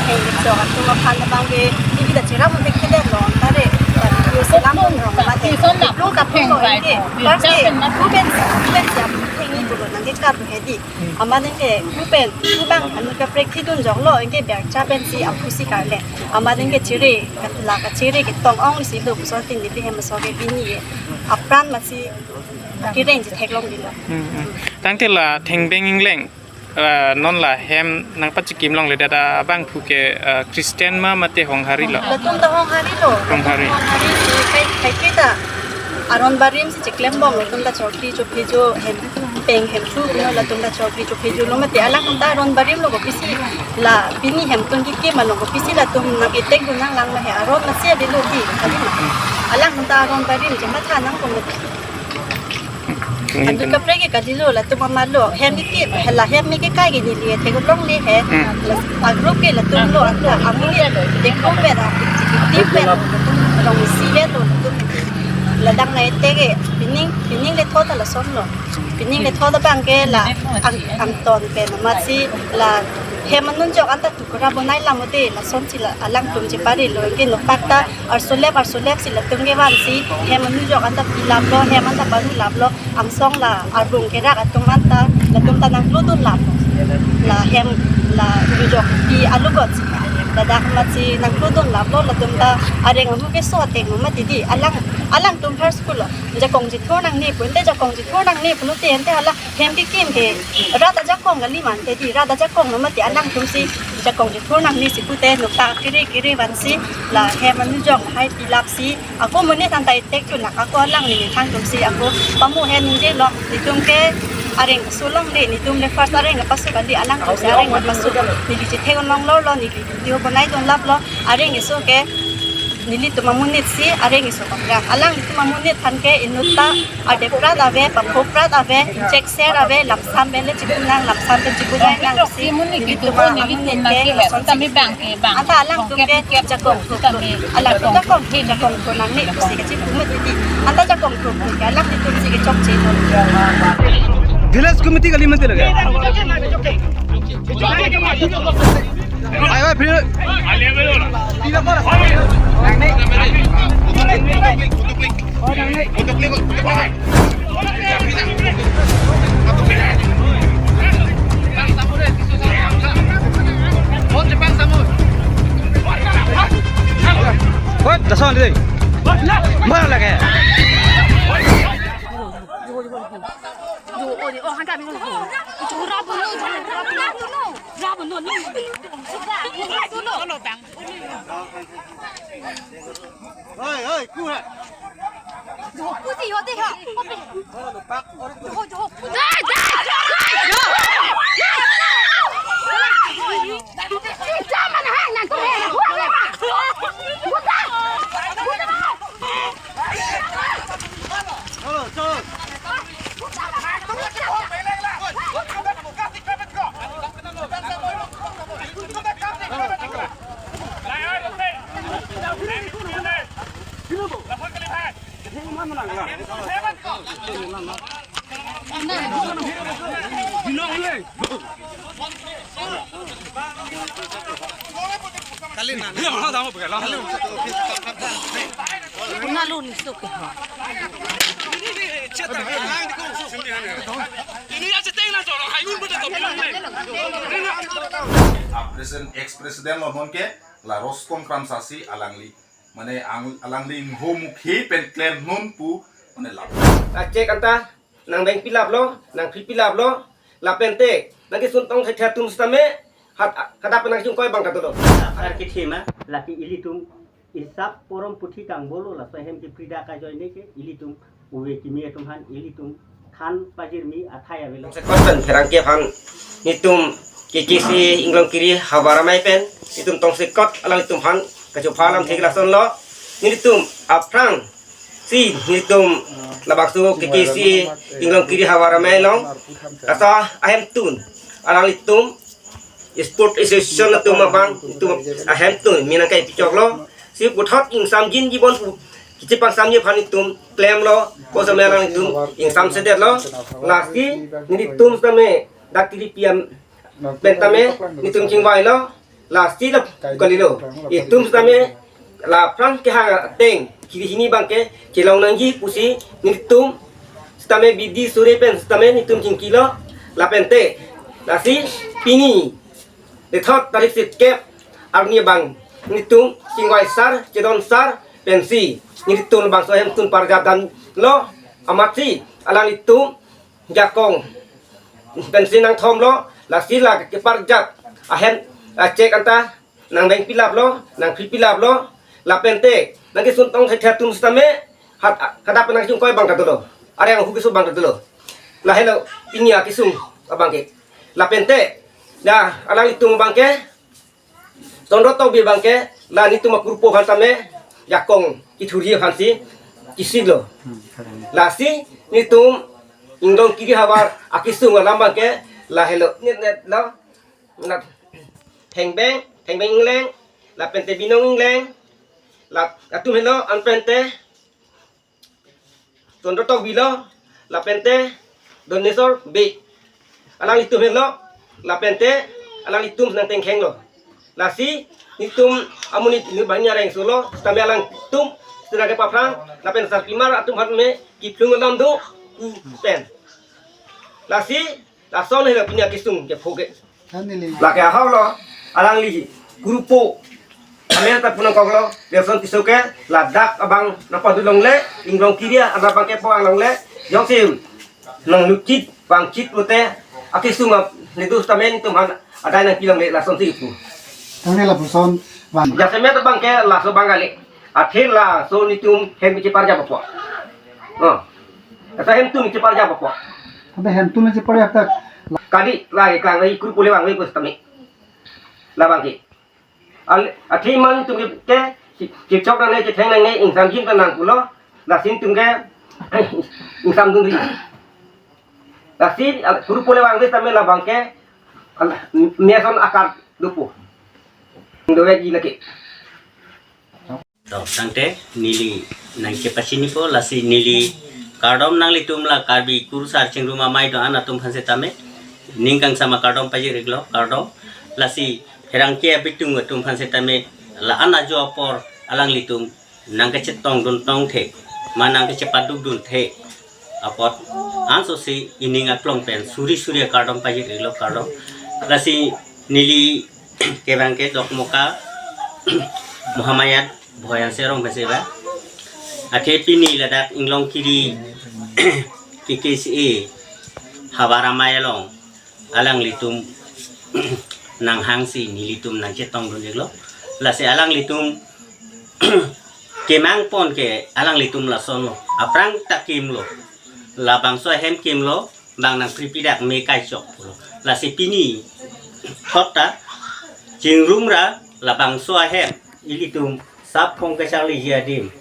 hem jok atum aphan abang ke neli ta chera mun dek kede lo, antare a-video si lam dun long mati. Ison na. Lo ka pung lo ke. First ke, tu pen, tu pen si a-video thengni pulo nangkekar he di. Amat anke pu pen, pu bang anu kaprek thidun jok lo, anke bercha pensi aphu si karle. Amat anke chere, la kachere ketong ong si do, puson tin neli hem asor ke pini apran masi kereng si theklong di lo. Hmm, hmm. Tangte la Thengbeng Engleng, ah, non la hem nangpachikim longledet abangphu ke, ah, Christian ma mate Honghari lo? Latum ta Honghari lo. Honghari. Honghari si kai, kai kita. Aron barim si chiklem bom, latum ta chokri chophejo, hem peng hem thu, no, latum ta chokri chophejo lo mati, alangtum ta aron barim lo kopisi la pini hem tun kikim along kopisi latum nang etek dun nanglang ma he, aron masi ade lo di, kali ma. Alangtum ta aron barim je matha nang ko mati. Antu kaprek ke kali lo, latum amat lo, hem kikim, he la hem me kekai ke neli theklong le he. Hmm. La a-group ke latum lo, anta amonit dekho pen, a, tip pen, latum long isi vet lo, latum. Ladak nai te ke, pining, pining le tho ta lason lo. Pining le tho ta bang ke la ang, angton pen amatsi la hem anun jok anta tukra bonai lam te lason si la alangtum chepari lo, anke nokpak ta arsulep arsulep si latum kevan si hem anun jok anta pilap lo, hem anta paru lap lo, angsong la arbung kerak atum anta latum ta nangklodun lap lo. La hem la anun jok pi alukot si. Ladak amatsi nangklodun lap lo, latum ta areng amu keso ateng lo mati di, alang, alangtum har school lo. Jakong chethur nangne pu, ante jakong chethur nangne pulote ante hala hem kikim ke rat ajakong kali ma ante di, rat ajakong lo mati, alangtum si jakong chethur nangne si pute nokta kiri kiri vansi la hem anun jok hai pilap si ako monit anta etek tu nak ako alang ni thang tum si ako pamu he ningje lo, netum ke areng keso longle, netum le first areng kepaso kali, alangtum si areng kepaso, neli chethek long lo lo, neli video bonai dun lap lo, areng keso ke nelitum amonit si areng keso pangkrak. Alanglitum amonit aphan ke inut ta adeprat ave, paphoprat ave, inchekser ave, lamsam pen le chipu nang, lamsam pen chipu nang nang si nelitum amonit ke lason si. Anta alangtum ke jakong thuk thuk. Alangtum jakong thuk, jakong thuk nangne pusi kachipu mati di. Anta jakong thuk thuk ke alanglitum si kechokche lo. Village committee kali mati lagi. Ayo, ayo, phir. What? That's all today. Mana lagi? Oi, oi, ku hai. Kali na. Iya, mana tahu bukan lah. Kali na. Puna lu ni sok ke ha. Ini ya ceteng na jorong, hayun betul tu bilang ni. President, ex president lo non ke la Rostom Kramsa si alangli. Mane ang, alangli ingho mukhi pen klem non pu mane lap. Acek anta nang beng pilap lo, nang pri pilap lo, lapente nang kesun tong thek atum sitame hat kadap nang chingkoi abang ta dolo. Ar kithima laki ilitum isap porom puthi kang bolo laso ahem kipri dak ajoine ke ilitum uve kimi atum aphan ilitum than pajirmi athai avelo. Sekot pen pherangke aphan nelitum K K C inglong kiri havar amei pen nelitum tongsekot alanglitum aphan kachupha alam thik lason lo. Nelitum aphrang si nelitum labangso K K C inglong kiri havar amei along kasa ahemtun alanglitum sport association atum abang nelitum ahemtun mi nangkai pichok lo. Si puthot ingsamjin jibon pu kichipang samji aphan nelitum klem lo, ko samya alanglitum ingsamsedet lo. Lasi nelitum sitame dak kiri piam pen tame nelitum chingvai lo. Lasi la kalilo. Itum sitame la aphrang kehang ateng kiri hini abang ke kelong nangji pusi nelitum sitame bidi suri pen sitame nelitum chingki lo. Lapente lasi pini kethot tarik sirkep arni abang nelitum chingvai sar chedon sar pensi nelitum bangso ahemtun parjap dam lo. Amatsi alanglitum jakong pensi nangthom lo. Lasi la keparjap ahem acek anta nang beng pilap lo, nang pri pilap lo, lapente nang kesun tong thek atum sitame hat kadap nang chingkoi abang ta dolo. Areng hu keso abang ta dolo. Lahelo pini akesung abang ke. Lapente ya alanglitum abang ke Sondro Tokbi abang ke la nelitum akurpo aphan tame jakong kithurji aphan si kisik lo. Lasi nelitum inglong kiri havar akesung alam abang ke lahelo net net lo. Na Thengbeng, Thengbeng Ingleng, lapente Binong Ingleng, la atum helo anpente Sondro Tokbi lo, lapente Donesor Bey. Alanglitum helo, lapente alanglitum nang tengkheng lo. Lasi nelitum amonit ni banyak reng solo, sitame alangtum sitame kepaphrang, lapen sarpimar atum aphan me kiphlung alam do pen. Lasi lason helo pini akesung kepho ke. Lake ahau lo, alangli kurpo amen ta punang kok lo, Nelson Tisso ke ladak abang nangpadulongle, inglong kiri abang ke po anglongle, jongsi nang lukit bangkit pute akesung ap nedu sitame nelitum aphan adai nangpilongle lason si pu. Tangte lapuson van. Jasemet abang ke laso abang kali. Athe laso nelitum hem kecheparjap apot. Oh. Asa hemtun kecheparjap apot. Tangte hemtun kecheparjap ta. Kali la iklang la ikur pule bang we pus tami. Labang ke. Al-, athe man nelitum ke, ke, ke chok nangne, ketheng nangne, ingsamjin ta nang pulo, lasi nelitum ke, ingsamdun ri. Lasi, al-, kuru pule bang we sitame labang ke, al-, meson akar dupu. Dovek ji lake. To, tangte, neli nangkepachinipo, lasi neli kardom nanglitum la Karbi Kurusar Chingrum Amei do-an atum aphan sitame, ning kangsam akardom pajir-iklo, kardom. Lasi pherangke abitung atum aphan sitame, la-an ajo apor alanglitum nangkachetongdun tongthe, ma nangkachepadukdunthe apot ansose ining aklong pen suri suri akardom pajir-iklo, kardom. Lasi neli kevang ke Dokmoka Mohamayat Bhoyan Serong bese ba. Athe pini ladak inglong kiri K K C A havar amei along alanglitum nanghangsi nelitum nangchetongdun-iklo. Lasi alanglitum kemangpon ke alanglitum lason lo. Aphrang ta kimlo. Labangso ahem kimlo, bang nangpripidak me kaichok pulo. Lasi pini thot ta chingrumra labangso ahem ilitum sap phong kacharliji adim,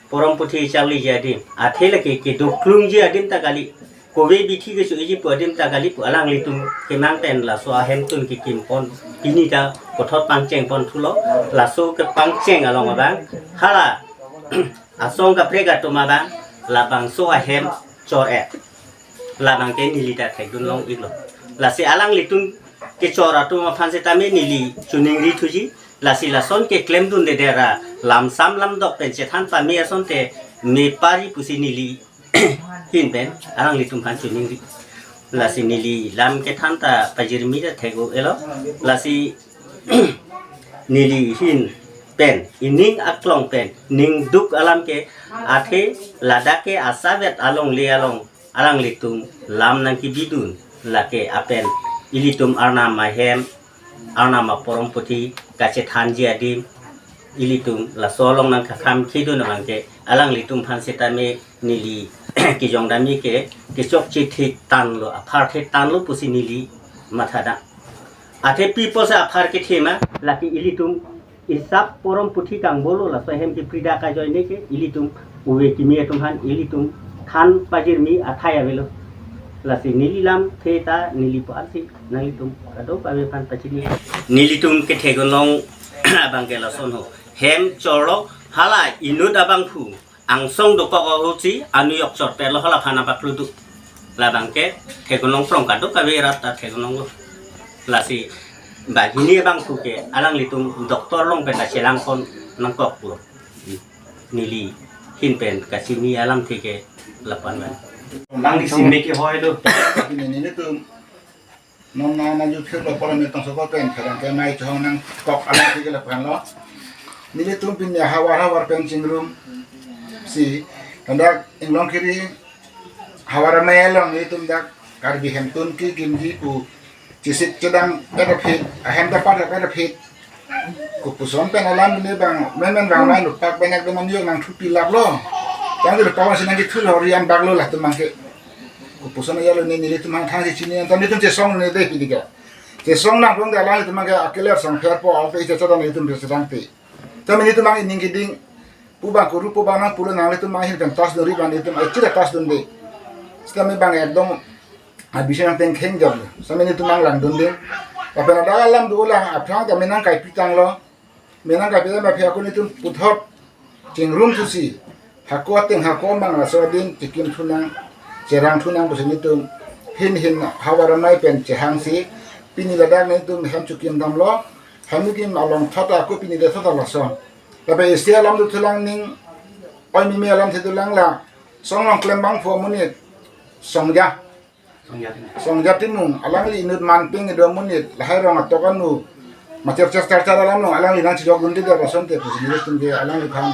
porom puthi charliji adim, athe lake kedoklungji adim ta kali, kove bithi kecho-iji pu adim ta kali pu alanglitum kemang pen laso ahemtun kekimpon, pini ta puthot pangchengpon thulo. Laso kepangcheng along abang hala asong kaprek atum abang labangso ahem chor-et. Labang ke neli ta thekdun long-iklo. Lasi alanglitum kechor atum aphan sitame neli choningri thuji. Lasi lason keklemdunde dera lamsam lamdok pen chethan pame asonte me pari pusi neli ahin pen alanglitum aphan choningri. Lasi neli lam kethan ta pajirmi ta thek-o-elo. Lasi neli ahin pen ining aklong pen ningduk alam ke athe ladak ke asavet alongle along alanglitum lam nangkebidun lake apen ilitum Arnam ahem, Arnam aporomputhi kachethanji adim ilitum laso along nangkakhamkhidun abang ke alanglitum aphan setame neli kejong dami ke kechokche thektanlo, aphar thektanlo pusi neli mathadang. Athe pi apotsi aphar kethe ma, lake ilitum isap poromputhi kangbolo laso ahem kepridak ajoine ke ilitum ove kimi atum aphan ilitum than pajirmi athai avelo. Lasi neli lamthe ta neli pu-ansi nanglitum kadokave aphan pachini. Nelitum kethek along abang ke lason ho. Hem chorlok hala inut abangphu angsong dokok ahutsi anujok chorpelo hala aphan abak ludu. Labang ke thek along prong kadokave rat ta thek alonglo. Lasi banghini abangphu ke alanglitum doctor along pen ta chelangpon nangkoklo. Neli ahin pen kachini alamthe ke lapu-an pen. Bang di si me kehoi do. Neli nelitum non na na ju phirlo apor me tongsokot pen pherangke amei chehong nangkok alamthe ke lapu-anlo. Nelitum pini havar havar pen chingrumsi, ladak Inglongkiri havar amei along nelitum dak Karbi hemtun kekimji pu chesik chedang pen aphi, ahem dapat pen aphi. Kopuson pen alam ne bang, menmen bang mai lupak banyak de manjok nangthupi laplo. Tangte lupak si nangkethu lo rian baklo latum abang ke. Kopuson ajalo ne nelitum hang thang si chini, tangte nelitum chesong ne de pidika. Chesong nangdunde alanglitum abang ke akeler sangpherpo, ape iche chodang nelitum chesong te. Tame nelitum abang ining keding pu abang kuru pu abang nangpulo, nanglitum abang ahin pen tasdunri abang nelitum ai chira tasdunde. Sitame bang ekdom abisi nangtengkheng jam. Sitame nelitum abang langdunde. Lapen ladak alam dolang, aphrang ta me nangkaipitanglo. Me nangkaipi tame aphi ako nelitum puthot chingrumthusi, hako ateng hako mang laso adin chekimthunang, cherangthunang pusi nelitum ahin ahin havar amei pen chehangsi, pini ladak nelitum hem chekimdamlo. Hem kekim along thot ako pini de thot lason. Lapen isi alam dothulang, ning oi mimi alamthe dolang, la song along klembangphu amonit Songja. Songja Timung. Songja Timung, alangli inut manping kedo amonit, lahai rong atok anu, macher cher char char alam along alangli nangchejokdunde dera asonte pusi nelitum ke alangliphan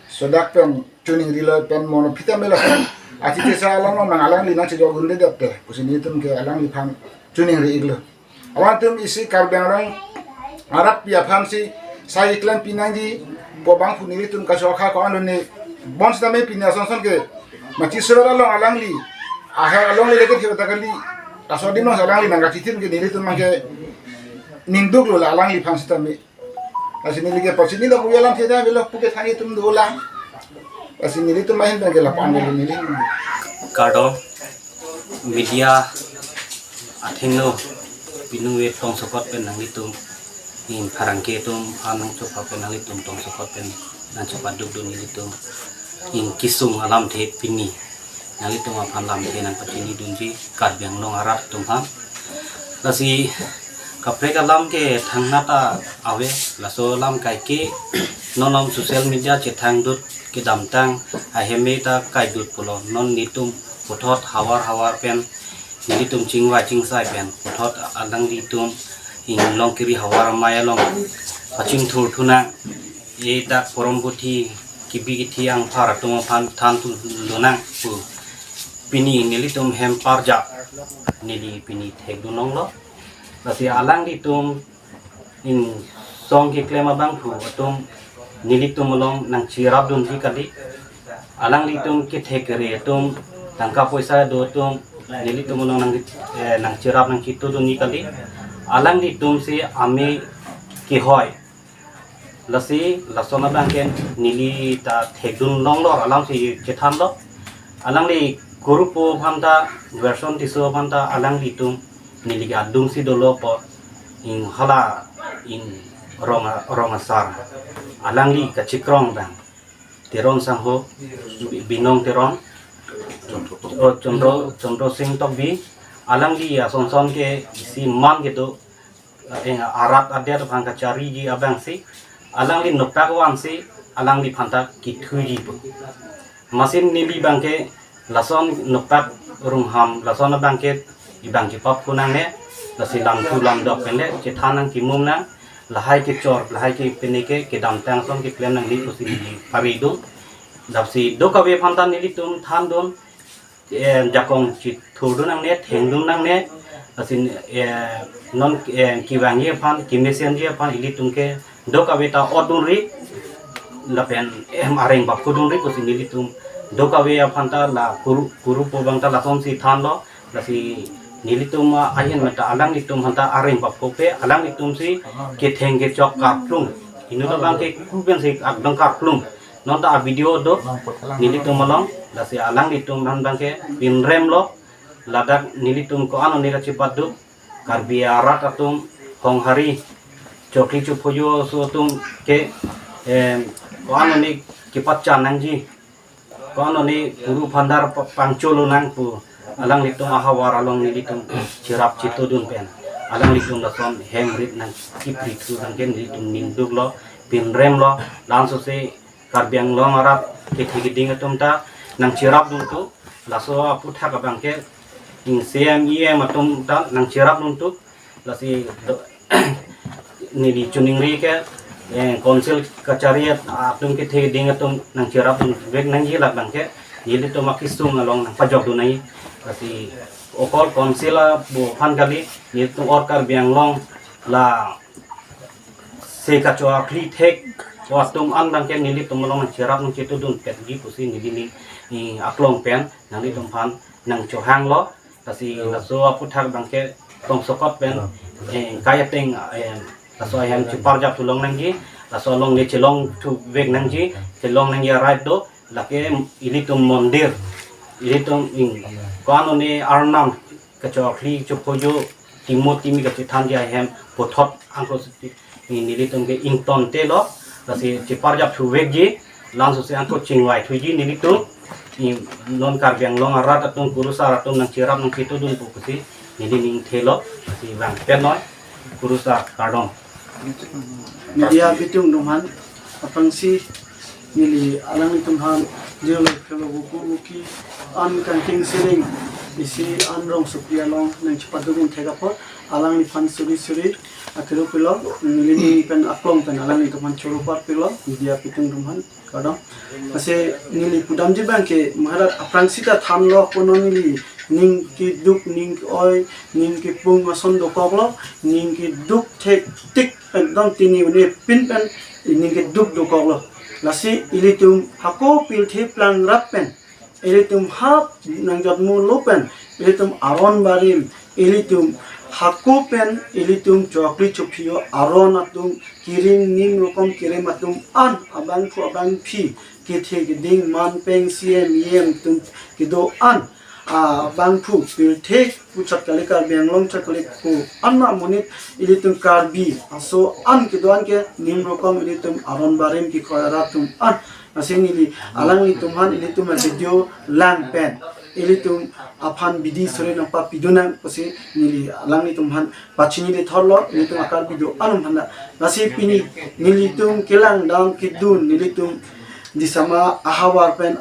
sodak pen choningrilo pen mono phita mela pen achi chesa alam along mang alangli nangchejokdunde dera te pusi nelitum ke alangliphan choningri-iklo. Alanglitum isi Karbi Anglong arat pi aphansi sai klempi nangji pu abangphu nelitum kachokha ko-an lo ne. Bonsitame pini ason son ke machi surat along alangli aher alongle leke thek ta kali. Laso adim along alangli nangkachithir ke nelitum abang ke ningduklo la alangliphan sitame. Lasi neli ke pachinilo, pu alamthe ta avelo, pu ke thang itum dolang. Lasi nelitum ahin pen ke lapu-an avelo neli. Kardom, media athengno, pini ave tongsokot pen nanglitum, ning pherangke atum aphan nangchopa pen nanglitum tongsokot pen nangchopadukdun nelitum, ning kesung alamthe pini nanglitum aphan lamthe nangpachinidunji Karbi Anglong arat atum aphan. Lasi kaprek alam ke thangnat ta ave, laso alam kaike non along social media chethangdut kedamtang aheme ta kaidut pulo, non nelitum puthot havar havar pen nelitum chingvai chingsai pen puthot alanglitum Inglongkiri havar amei along pachingthurthunang, e dak poromputhi kebi kethe angphar atum aphan thanthudunang pu pini nelitum hem parjap neli pini thekdun longlo. Lasi alanglitum ning song keklem abangphu atum nelitum along nangcherapdunji kali. Alanglitum kethek kere atum, tangka poisa do atum nelitum along nang, eh, nangcherap nangchitudunji kali. Alanglitum si amei kehoi. Lasi lason abang ke neli ta thekdun longlo, alamsi chethanlo. Alangli kuru pu aphan ta, Gerson Tisso aphan ta alanglitum neli ke adungsi dolo apot, ning hala ning rong a-, rong asar, alangli kachikrong abang Teron sangho, Bi-, Binong Teron, o Chondro, Chondro Sing Tokbi, alangli ason son ke isi man kedo, eh, arat adet aphan kachariji abangsi, alangli noktak vansi, alangliphan ta kithuji pu. Amatsi neli abangke lason noktak rungham lason abangke ibang chepap kunang ne, lasi lamthu lamdok pen le chethan nang kimum nang, lahai kechor, lahai ke pini ke kedamtang ason keklem nangji pusi neli pari dun. Lasi dokave aphan ta nelitum than dun, eh, jakong chithur dun nangne, theng dun nangne, lasi, eh, non, eh, kevangji aphan, kemesenji aphan ilitum ke dokave ta ot dunri, lapen, eh, areng baphu dunri pusi nelitum dokave aphan ta la kuru, kuru po abang ta lasonsi thanlo, lasi nelitum, ah, ahin mata alanglitum aphan ta areng baphu pe, alanglitum si ketheng kechok karplung. Inut abangke ku pensi akdang karplung. Non ta a-video do, nelitum along, lasi alanglitum aphan abangke pinremlo, ladak nelitum ko-an one kachepaduk, Karbi arat atum, Honghari, chokli chophoyo aso atum ke, em, ko-an one kepachan nangji, ko-an one puru phandar pa-, pangcholo nang pu, alanglitum ahavar along nelitum cherap chitudun pen, alanglitum lason hem rit nangkipri thu abangke nelitum ningduklo, pinremlo, lansose Karbi Anglong arat kethe keding atum ta nangcherap dun tu, laso aputhak abangke, ing C M, E M atum ta nangcherap dun tu, lasi do-, neli choningri ke, eh, council kachari atum kethe keding atum nangcherap dun vek nangji, lak abangke nelitum akesung along nangpajok dun nangji. Lasi okol council abo aphan kali, nelitum or Karbi Anglong la se kachokli thek atum an abangke nelitum along nangcherap nangchitudun petji pusi neli ning, eh, aklong pen nanglitum aphan nangchohanglo. Lasi laso aputhak abangke tongsokot pen, eh, kai ateng, eh, laso ahem cheparjap thu long nangji, laso along le chelong thu vek nangji, chelong nangji arai do, lake ilitum mondir, ilitum ing, ko-an one arnam, kachokli chophoyo, timo timi kachethanji ahem puthot angko siti, ing nelitum ke ingtontelo, lasi cheparjap thu vekji, lansose angko chingvai thuji nelitum, ing non Karbi Anglong arat atum kurusar atum nangcherap nangchitudun pu pusi neli ning thelo, lasi vangpet noi, kurusar kardom. Media bitung atum aphan, aphrangsi neli alanglitum aphan, jelo phelo buku buki, an kangking siring, isi an rong supri along nangchepaduk un thek apot, alangliphan suri suri akero pilo, neli ning pen aklong pen alanglitum aphan choro par pilo, media bitung atum aphan. Kadam. Lasi neli pudamji abangke Maharaj aphrangsi ta thanlo, kono neli ning keduk, ning ke-oi, ning kepung ason dokoklo, ning keduk thek tik ekdom tini une pin pen ning keduk dokoklo. Lasi ilitum hako pilthe plang rap pen, ilitum hap nangjotmo lo pen, ilitum aron barim, ilitum hako pen, ilitum chokli chophiyo aron atum, kiring nim rokom kirim atum an, abangphu abangphi, kethe keding man peng C M E M atum kedo an, abangphu pilthe puchot kali, Karbi Anglong chot kali pu an ma monit ilitum Karbi aso an kedo an ke nim rokom ilitum aron barim kekroi arat atum an. Lasi neli alanglitum aphan ilitum a-video lang pen ilitum aphan bidi sore nangpapidun nang pusi neli alanglitum aphan pachini le thorlo, nelitum a-Karbi do anum aphan. Lasi pini nelitum kelang dam kedun, nelitum Disama ahavar pen,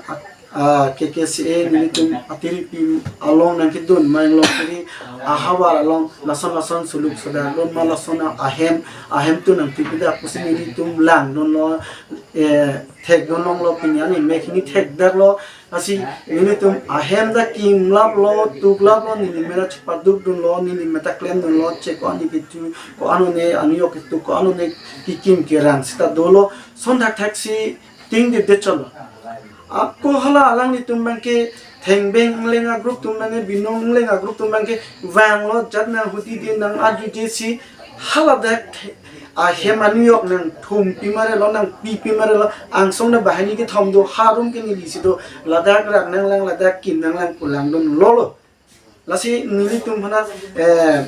ah, K K C A nelitum atiripi along nangkedun, Mayanglong Tiri ahavar along lason lason suluk sodak dun ma, lason ahem, ahem tu nangtipi dak pusi nelitum langdunlo, eh, thekdun longlo, pini ani mek hini thekdaklo. Lasi nelitum ahem ta kimlaplo, tuklaplo, neli mera chepadukdunlo, neli mera klemdunlo, che ko-an ne ketu, ko-an ne aniyok ketu, ko-an ne kekim kerang sita dolo. Lason thakthak si tingde dechotlo. Ako hala alanglitum abangke thengbeng ingleng a-group atum abangke, binong ingleng a-group atum abangke vanglo, jat nang hudi di nang arju je si haladak ahem aniyok nangthumpi marelo, nangpipi marelo, angsong na bahani kethom do, harum ke neli si do, ladak rak nanglang, ladak kim nanglang pu langdunlolo. Lasi nelitum aphan, eh,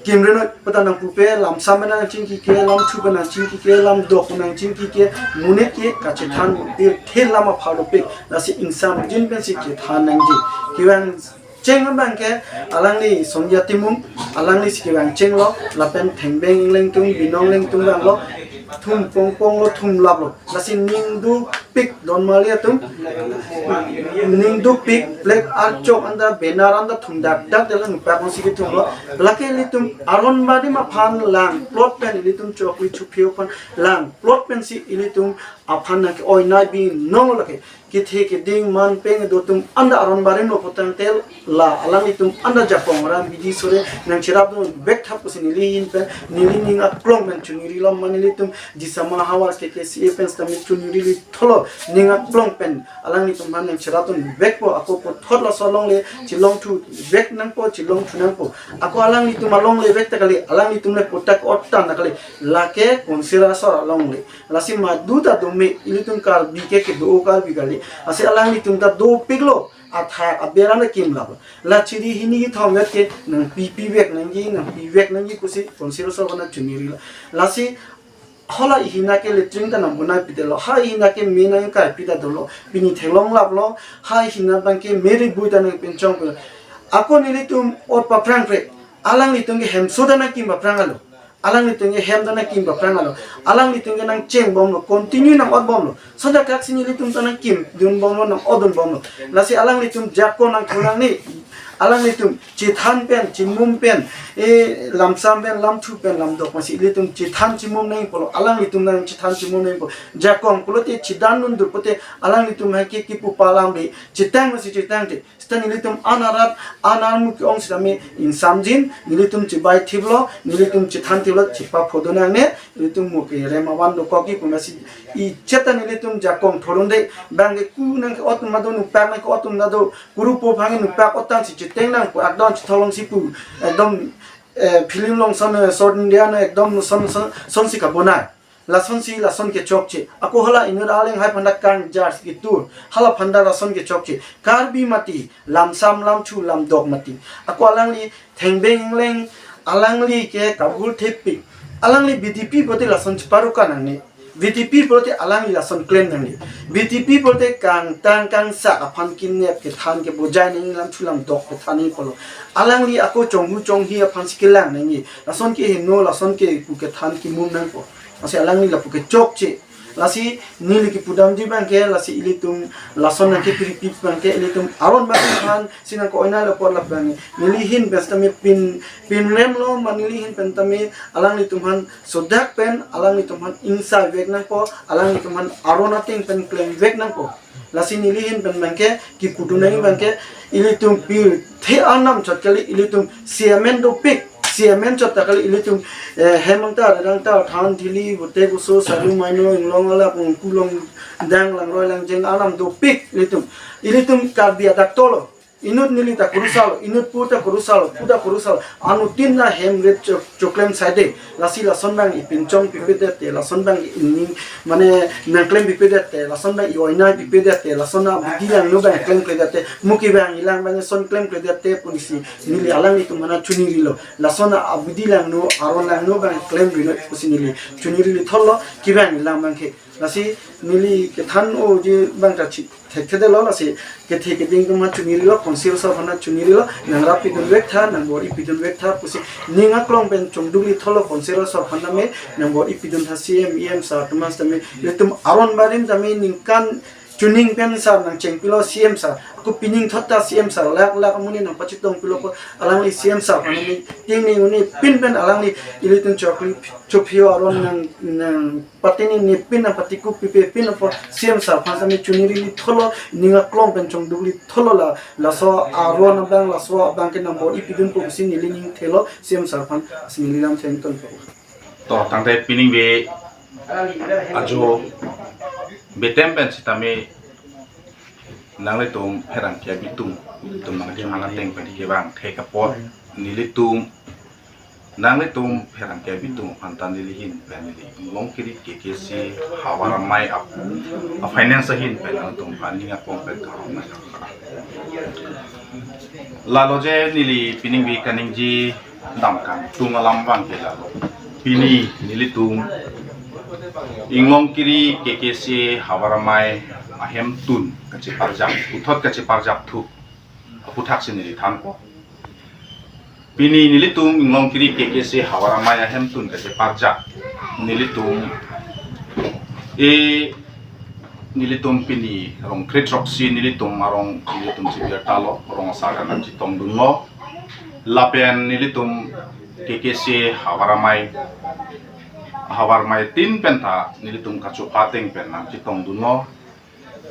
kimre noi pu ta nangpupe, lamsam pen nangchingki ke, lamthu pen nangchingki ke, lamdok pen nangchingki ke, monit ke kachethan pirthe lam apharlo pe. Lasi ingsamjin pensi chethan nangji. Kevang cheng abang ke alangli Songja Timung, alangli si kevang chenglo, lapen Thengbeng Engleng atum, Binong Engleng atum vanglo, thum pongpong lo, thum lap lo. Lasi ning dukpik don mali atum, ning dukpik, flag archok anta, banner anta thum dakdak dela nupakon si kethum lo. Lake ilitum aron barim aphan langplot pen, ilitum chokri chophi aphan langplot pensi ilitum aphan nangke-oi nai binong lake. Kethe keding man peng do atum anta aron barim lo putangte la alanglitum anta jakong ram bidi sore nangcherapdun vek tha pusi neli ahin pen, neli ning aklong pen choningri lo, mane ilitum Disama havar K K C A pen sitame choningri tholo, ning aklong pen alanglitum aphan nangcherapdun vekpo. Ako puthot laso alongle chelongthu vek nangpo, chelongthu nangpo. Ako alanglitum alongle vek ta kali, alanglitum le putak ot ta na kali, lake Council asor alongle. Lasi madu ta dome, ilitum Karbi ke kedo Karbi kali. Lasi alanglitum ta dopiklo, athak aberan le kim lap. La chiri hini kethom vet ke nangpi pi vek nangji, nangpi vek nangji pusi Council asor aphan choningri lo. Lasi hala ihina ke latrine ta nangbonai pidetlo, ha ihina ke me nangkai pida dolo, pini theklong lap lo, ha ihina abang ke me ribui ta nangpinchong pilo. Ako nelitum ot paphrang pre, alanglitum ke hemso ta nangkim paphrang alo. Alanglitum ke hem ta nangkim paphrang alo. Alanglitum ke nangchengbomlo, continue nang-otbomlo. Sonja kaksi nelitum ta nangkimdunbomlo, nang-otdunbomlo. Lasi alanglitum jakong nangthu nangne. Alanglitum chethan pen, chemum pen, e, lamsam pen, lamthu pen, lamdok pensi ilitum chethan chemum nangpo lo. Alanglitum nangchethan chemum nangpo. Jakong pulote chedandun dur pute alanglitum hai ke kipu palam de. Chetang pensi chetangte. Seta nelitum an arat, an armu ke-ong sitame ingsamjin, nelitum chebai thiplo, nelitum chethan thiplo, chepaphodun nangne, nelitum mo ke rem avan dokok-i pu masi ichet ta nelitum jakong thorun de, bang ke ku nangke-ot atum nado, nupak nangke-ot atum nado, kurupo aphan ke nupak ot tangsi cheteng nang pu, ekdom chitholong si pu, ekdom, eh, film along son, eh, South India na ekdom son, son, sonsi kabonai. Lasonsi, lason kechokche. Ako hala inut aleng hai aphan ta kang jars gitu. Hala aphan ta lason kechokche. Karbi mati, lamsam, lamthu, lamdok mati. Ako alangli Thengbeng Engleng, alangli ke kabul thepik. Alangli B J P pulote lason cheparuka nangne. B J P pulote alangli lason klem nangne. B J P pulote kangtang kangsak aphan kinep kethan kebojai nangji, lamthu lamdok kethan nangji pulo. Alangli ako chonghu chonghi aphansi kelang nangji. Lason keheno, lason kepu kethan kemum nangpo. Lasi alangli lapu kechokche. Lasi neli kepudamji abang ke, lasi ilitum lason nangkepiripi abang ke, ilitum aron barim aphansi nangke-oi nai lapu lap abang. Neli ahin pen sitame pin, pinrem lo, ma neli ahin pen tame alanglitum aphan sodak pen, alanglitum aphan ingsai vek nangpo, alanglitum aphan aron ateng pen klem vek nangpo. Lasi neli ahin pen abang ke, kepudun nangji abang ke, ilitum pirthe arnam chot kali, ilitum C M N dopik, C M N chot ta kali, ilitum, eh, hem angtar, rang tar, than, thili, bote, kuso, saru, maino, inglong, alap, kulong, dang, langroi, langjeng, arnam dopik, ilitum. Ilitum Karbi adak tolo. Inut neli ta kurusalo, inut pu ta kurusalo, pu ta kurusalo. Anuttin na hem ret chok-, choklem saide. Lasi lason abang ipinchong pipedet te, lason abang ining, mane nangklem pipedet te, lason abang i-oi nai pipedet te, lason abidi langno abang klemkledet te, mo ke abang ilang abang son klemkledet te pusi neli alanglitum aphan choningrilo. Lason abidi langno, aron langno abang klemrilo pusi neli choningrilo tholo, ke abang ilang abang ke. Lasi neli kethan-oji abang ta chi-, thekthedetlo, lasi kethe keding atum aphan choningrilo, Council asor aphan choningrilo, nangrap pidun vek tha, nangbor-i pidun vek tha pusi ning aklong pen chongdukli tholo, Council asor aphan tame, nangbor-i pidun tha, C M, E M sir atum tame, ilitum aron barim tame ningkan chuning pen sir nangchengpilo, C M sir. Ako pining thot ta C M sir, lak lak amonit nangpachetongpilo ko, alangli C M sir aphan tame, ting ni uni pin pen alangli ilitum chokri chophi aron nang, nang pati ni, ni pin nangpatikup pipe pin apot C M sir aphan tame choningrili tholo, ning aklong pen chongdukli tholo la, laso aron abang, laso abang ke nangbor-i pidunpo pusi neli ning thelo, C M sir aphan si neli lam thengton po. To, tangte pining ve ajo betem pen sitame nanglitum pherangke abitung, ilitum nangdim nang ateng pen kevang thek apot nelitum, nanglitum pherangke abitung aphan ta neli ahin pen neli Inglongkiri K K C Havar Amei ap-, a finance ahin pen nangtum aphan ning aklong pen karong nai. Lalo je neli pining ve kaningje dam kangtung alam abang ke lalo. Pini nelitum Inglongkiri K K C Havar Amei ahemtun kacheparjap, puthot kacheparjapthu. aputhaksi neli thanpo. Pini nelitum Inglongkiri K K C Havar Amei ahemtun kacheparjak nelitum, e, nelitum pini rong kre throksi nelitum arong nelitum chibirta lo, rong asar nangchetongdunlo. Lapen nelitum K K C Havar Amei, Havar Amei tin pen ta nelitum kachopa ateng pen nangchetongdunlo.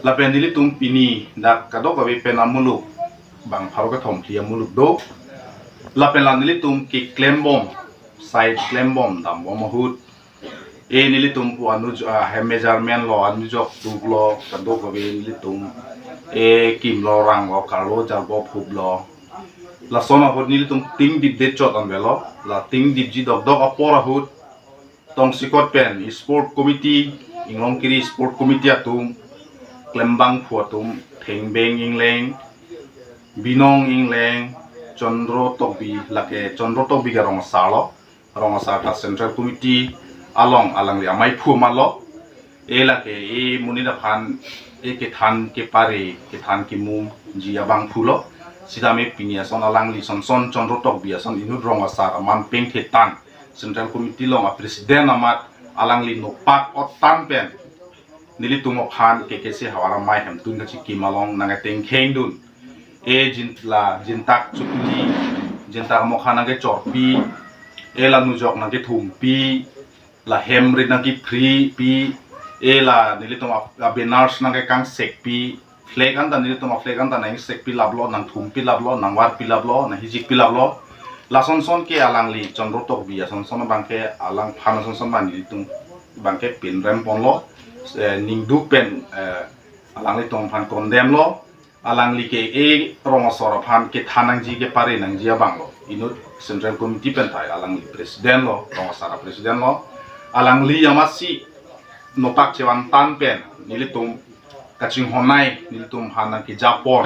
Lapen nelitum pini dak kadokave pen amuluk bang pharo kethom phli amuluk do. Lapen la nelitum keklembom, side klembom dambom ahut, e, nelitum pu anuj, ah, hem measurement lo, anujok tuk lo, kadokave nelitum, e, kim lo, rang lo, karlo, jarbo, phup lo. Lason ahut nelitum tingdipdet chot an avelo. La tingdipji dokdok apor ahut tongsekot pen Sport Committee, Inglongkiri Sport Committee atum, klembangphu atum, Thengbeng Ingleng, Binong Ingleng, Chandro Tokbi, lake Chandro Tokbi ke rong asar lo, rong asar ta Central Committee along alangli amaiphu amat lo. E lake e monit aphan e kethan kepare, kethan kemumji abangphu lo. Sitame pini ason alangli sonson Chandro Tokbi ason inut rong asar aman pengthetan Central Committee along a-president amat alangli nopak otan pen nelitum aphan K K C Havar Amei ahemtun kachikim along nangketengkhengdun. E jin la jintak chukli, jintak mokha nangkechorpi, e la nujok nangkethumpi, la hem rit nangkephripi, e la nelitum a, a-banners nangkekangsekpi, flag anta nelitum a-flag anta nangsekpi laplo, nangthumpi laplo, nangvarpi laplo, nanghijikpi laplo. Lasonson ke alangli Chandro Tokbi asonson abangke alangphan asonson abang nelitum abangke pinrem ponlo, eh, ningduk pen, eh, alanglitum aphan condemn lo. Alangli ke e rong asar aphan kethan nangji kepare nangji abang lo. Inut Central Committee pen ta alangli president lo, rong asar a-president lo. Alangli amatsi nopak chevantan pen nelitum kachinghon nei, nelitum aphan nangkejapon.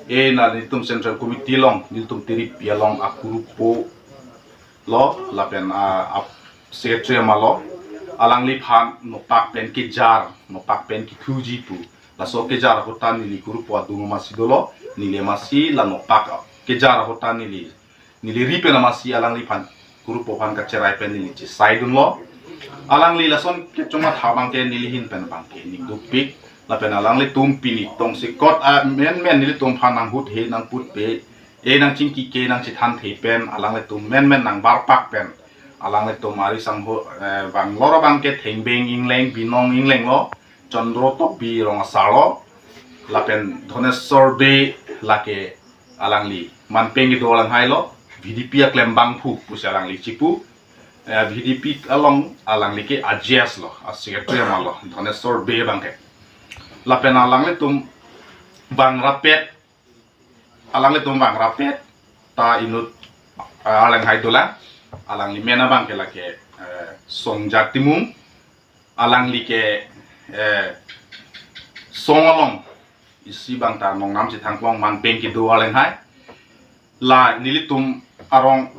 E na nelitum Central Committee along, nelitum tirip along akurupo lo, lapen a, a-secretary amat lo. Alangliphan nopak pen kejar, nopak pen kethuji pu. Laso kejar ahut ta neli kurupo adung amatsi dolo, neli amatsi la nopak kejar ahut ta neli, neli ri pen amatsi alangliphan kurupo aphan kacherai pen neli chesaidunlo. Alangli lason kechongmatha abangke neli ahin pen abangke ningdukpik. Lapen alanglitum pini tongsekot a menmen nelitum aphan nanghut he nangput pe, e nangchingki ke nangchethanthe pen alanglitum menmen nangbarpak pen alanglitum ari sangho, eh, bang lor abangke Thengbeng Ingleng, Binong Ingleng lo, Chandro Tokbi rong asar lo, lapen Dhoneswar Bey lake alangli manpeng kedo alanghai lo, V D P aklembangphu pusi alangli chipu, eh, V D P along alangli ke a-G S lo, a-secretary amat lo, Dhoneswar Bey abangke. Lapen alanglitum bang rapet, alanglitum bang rapet ta inut, eh, alanghai dolang, alangli men abangke lake, eh, Songja Timung, alangli ke, eh, song along isi abang ta nongnam si thangklong manpeng kedo alanghai. La nelitum arong,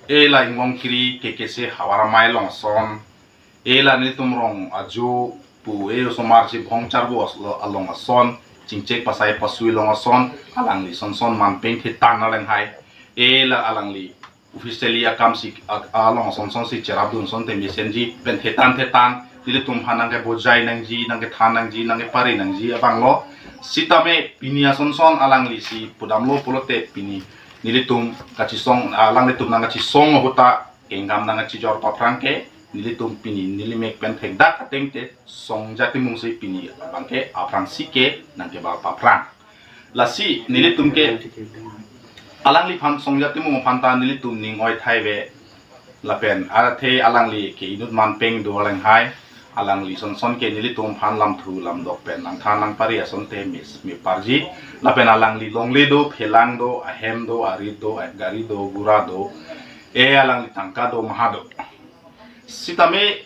e la Inglongkiri K K C Havar Amei along ason, e la nelitum rong ajo pu e osomar si bhong charbo as-, along ason, chingchek pasai pasui along ason, alangli sonson manpeng thetan alanghai. E la alangli officially akam si a-, along asonson si cherapdun asonte mesenji pen thetan thetan nelitum aphan nangkebojai nangji, nangkethan nangji, nangkepare nangji abang lo. Sitame pini asonson alangli si pudamlo pulote pini nelitum kachisong, alanglitum nangkachisong ahut ta kengam nangkachijor paphrang ke nelitum pini neli mek pen thekdak ateng te Songja Timung si pini abangke aphrangsi ke nangkebal paphrang. Lasi nelitum ke alangliphan Songja Timung aphan ta nelitum ning oi thai ave. Lapen athe alangli ke inut manpeng do alanghai. Alangli sonson ke nelitum aphan lamthu lamdok pen nangthan nangpare asonte mis miparji. Lapen alangli longle do, phelang do, ahem do, arit do, gari do, gura do, e alangli tangka do, maha do. Sitame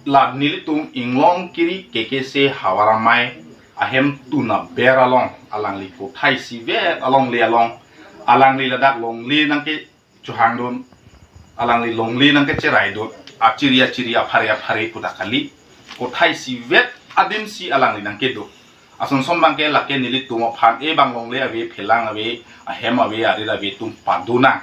la nelitum Inglongkiri K K C Havar Amei ahemtun aber along alangli kothai isivet alongle along alangli ladak longle nangkechohangdun, alangli longle nangkecheraidun, achiri achiri aphare aphare pu ta kali, kothai isivet adim si alangli nangkedo. Ason son abangke lake nelitum aphan e bang longle ave, phelang ave, ahem ave, arir ave atum padu nang.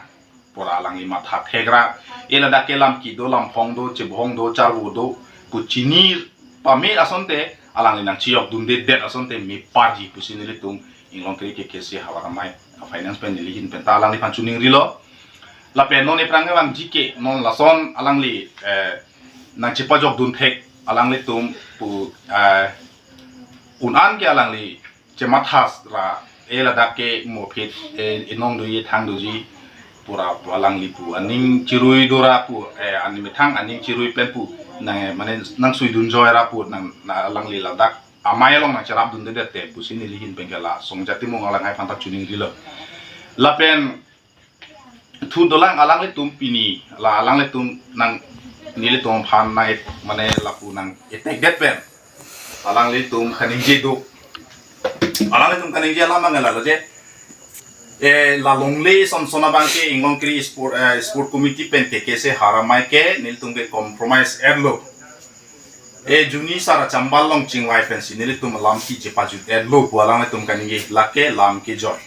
Pura alangli matha thekra. E ladak ke lam kedo, lam phong do, chebong do, charvo do, pu chini pame asonte alangli nangchejok dundedet asonte meparji pusi nelitum Inglongkiri K K C Hawar Amei a-finance pen neli ahin pen ta alangliphan choningrilo. Lapen non ephrang abang jike non lason alangli, eh, nangchepajok dun thek alanglitum pu, eh, un-an ke alangli chemathas ra, e ladak ke mo phit, eh, inong doji, thang doji, pura pu alangli pu aning chirui dora pu, eh, ani methang aning chirui pen pu nang, eh, mane nangsuidun joi ra pu nang, na alangli ladak amei along nangcherap dundedet te pusi neli ahin pen ke la Songja Timung alangliphan ta choningrilo. Lapen thu dolang alanglitum pini, la alanglitum nang nelitum aphan nang et-, mane lapu nang etekdet pen alanglitum kaningje do. Alanglitum kaningje alam abang lalo je, eh, la longle son son abangke Inglongkiri Sport, eh, Sport Committee pen K K C Hawar Amei ke nelitum ke compromise etlo. E juni sar achambal along chingvai pensi nelitum alam kechepajut etlo pu alanglitum kaningje, lake lam kejoi.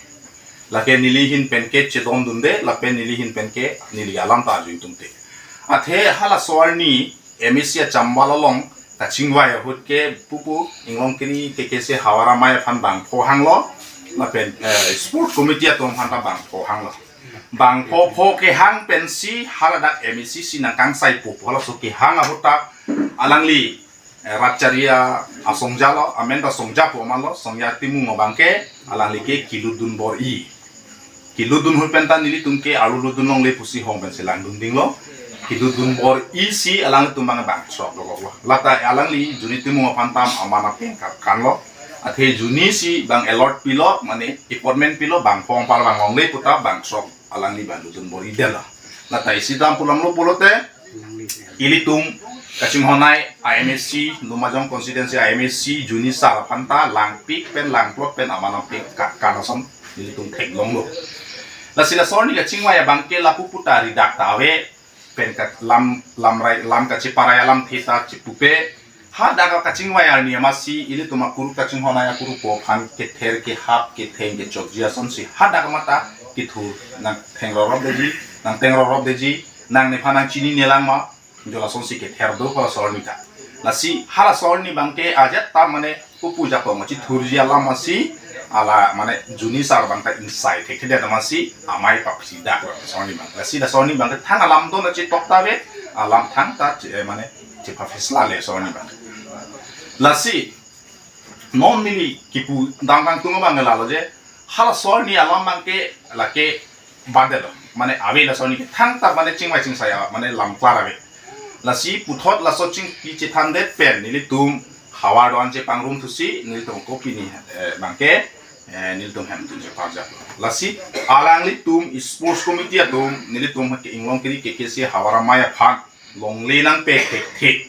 Lake neli ahin pen ke chedondunde, lapen neli ahin pen ke neli alam ta arju ingtungte. Athe halaso arni M A C achambal along kachingvai ahut ke pupu Inglongkiri K K C Hawar Amei aphan bangpho hanglo, lapen, eh, Sport Committee atum aphan ta bangpho hanglo. Bangpho pho kehang pensi haladak M A C si nangkangsai pupu halaso kehang ahut ta alangli, eh, rat chari asongja lo, amen ta Songja pu aman lo, Songja Timung abangke alangli ke kelutdun bor-i. Kelutdun ahut pen ta nelitum ke arlu lutdun longle pusi hong pensi langdun dinglo. Kelutdun bor-i si alangtum abang bangsok lo lo. Lata alangli Juni Timung aphan ta aman apeng kat kanlo. Athe Juni si bang alert pilo, mane appointment pilo, bangpho anpar bang longle pu ta bangsok alangli bang lutdun bor-i detlo. Lata isi dam pulang lo pulote, ilitum kachinghon ai a M A C, Lumajong constituency a M A C, Juni sar aphan ta langpik pen langplot pen aman apeng kat kan ason ilitum theklonglo. Lasi laso arni kachingvai abangke lapu puta ridak ta ave, pen ka lam, lam rai, lam kacheparai alamthe ta chepupe, hadak kachingvai arni amatsi ilitum akuruk kachinghon ai akurukpo aphan kether kehap ketheng kechokji asonsi hadak amat ta kethur nangtheng rorop deji, nangteng rorop deji, nang nephan nangchini nelang ma, jo lasonsi kether do halaso arni ta. Lasi halaso arni abangke ajat ta mane pupu jakong chithurji alam amatsi, ala mane Juni sar abang ta ingsai thekthedet amatsi amei papsi dak laso arni abang. Lasi laso arni abangke thang alam do na chetok ta ave, alam thang ta che-, eh, mane chepha fesla le laso arni abang. Lasi non neli kipu dam kangtung abang lalo je, halaso arni alam abangke lake badelo, mane ave laso arni ke thangta mane chingvai chingsai a, mane lam klar ave. Lasi puthot laso chingki chethandet pen nelitum havar do-an chepangrum thusi nelitum kopini, eh, abangke, eh, nelitum hemtun cheparjap. Lasi alanglitum Sports Committee atum nelitum ke Inglongkiri K K C Hawar Amei aphan longle nangpek thekthe.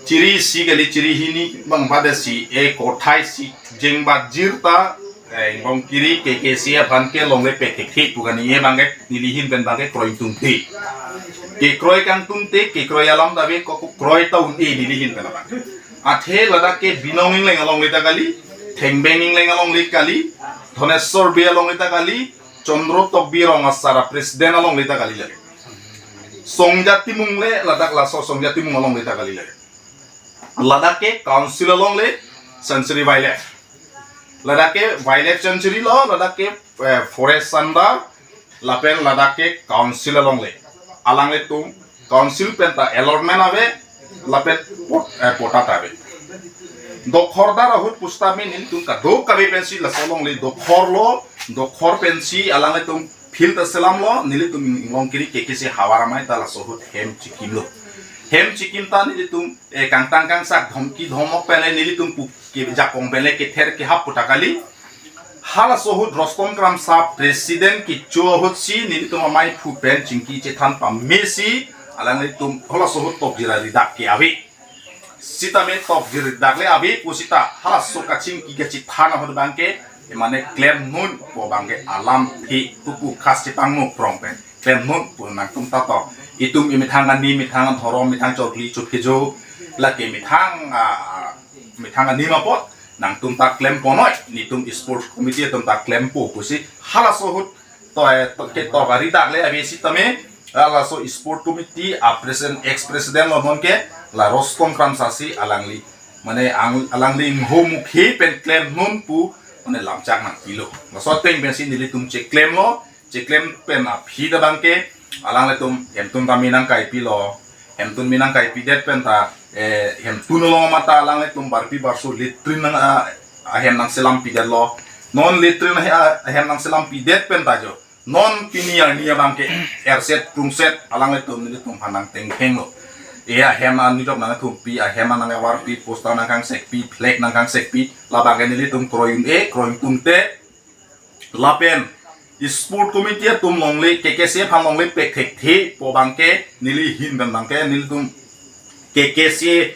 Chiri isi kali, chiri hini abang badesi, e kothai si jengbat jirta, eh, Inglongkiri K K C aphan ke longle pek thekthe pu kaningje abangke neli ahin pen abangke kroi ingtungte. Kekroi kangtungte, kekroi alam ta ave, kok kroi ta un-e neli ahin pen abang. Athe ladak ke Binong Engleng alongle ta kali, Thengbeng Engleng alongle kali, Dhoneswar Bey alongle ta kali, Chandra Tokbi Rong asar a-president alongle ta kali lake. Songja Timung le, ladak laso Songja Timung alongle ta kali lake. Ladak ke council alongle, sanctuary wildlife. Ladak ke wildlife sanctuary lo, ladak ke, eh, forest under, lapen ladak ke council alongle. Alanglitum council pen ta allotment ave, lapen pot-, eh, patta ta ave. Dokhordar ahut pusitame nelitum kadokave pensi laso alongle dokhorlo, dokhor pensi alanglitum field ta selamlo, nelitum Inglongkiri K K C Hawar Amei ta laso ahut hem chekimlo. Hem chekim ta nelitum, eh, kangtang kangsak dhomki dhomok pen le nelitum pu ke jakong pen le kether kehap pu ta kali. Halaso ahut Rostom Kramsa president kecho ahutsi nelitum amei aphu pen chingki chethan pamesi alanglitum halaso ahut tokjir aridak ke ave. Sitame tokjir dak le ave pusita halaso kachingki kachethan ahut abangke, mane klemnon pu abangke alamthe pupu khas chepangno prong pen klemnon pu nangtum ta to. Itum imethang ani, methang adhorom, methang chokli chophejo, lake methang, ah, methang ani ma apot, nangtum ta klem ponoi, netum sports committee atum ta klempo pusi halaso ahut to, eh, to, ke to gari dak le abi sitame, halaso sports committee a president, ex president lo non ke, la Rostom Kramsa si alangli, mane ang, alangli inghomukhe pen klemnon pu, mane lamchak nangpilo. Laso ateng pensi nelitum cheklemlo, cheklem pen aphi ta abangke, alanglitum hemtun ta me nangkaipilo, hemtun me nangkaipidet pen ta, eh, hemtun along mata alanglitum barpi barso latrine nang, ah, ahem nangselam pidetlo. Non latrine ahe-, ah, ahem nangselam pidet pen ta jo, non pini arni abangke erset prungset alanglitum nelitum aphan nangtengkhenglo. E ahem anijok nangthumpi, ahem nang-evarpi, poster nangkangsekpi, flag nangkangsekpi, labangke nelitum kroi un-e, kroi un-e tungte, lapen sports committee atum longle, K K C A aphan longle pek thekthe pu abangke neli ahin pen abangke nelitum K K C A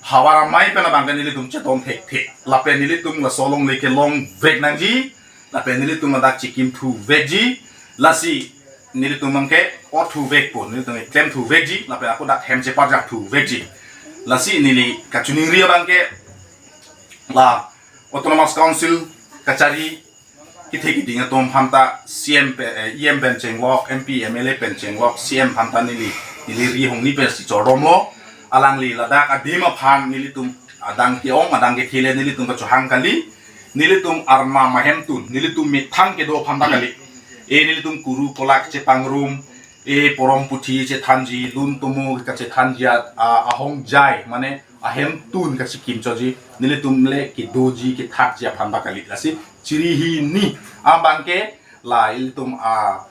havar amei pen abangke nelitum chetong thekthe. Lapen nelitum laso alongle kelongvek nangji, lapen nelitum ladak chekimthuvekji, lasi nelitum abangke othuvekpo, nelitum klemthuvekji, lapen ako dak hem cheparjapthuvekji. Lasi neli kachiningri abangke la Autonomous Council kachari kethe keding atum aphan ta C M pe-, eh, E M pen chenglok, M P, M L A pen chenglok, C M aphan ta neli, neli ri hongni pensi chordomlo. Alangli ladak adim aphan nelitum adang ke-ong, adang kethe le nelitum kachohang kali. Nelitum arnam ahemtun, nelitum methang kedo aphan ta kali. E nelitum kuru kolak chepangrum, e porom puthi chethanji, lun tomo kachethanji a, a, ahongjai, mane ahemtun kachekimchoji, nelitum le kedoji kethakji aphan ta kali. Lasi chiri hini abangke la ilitum a,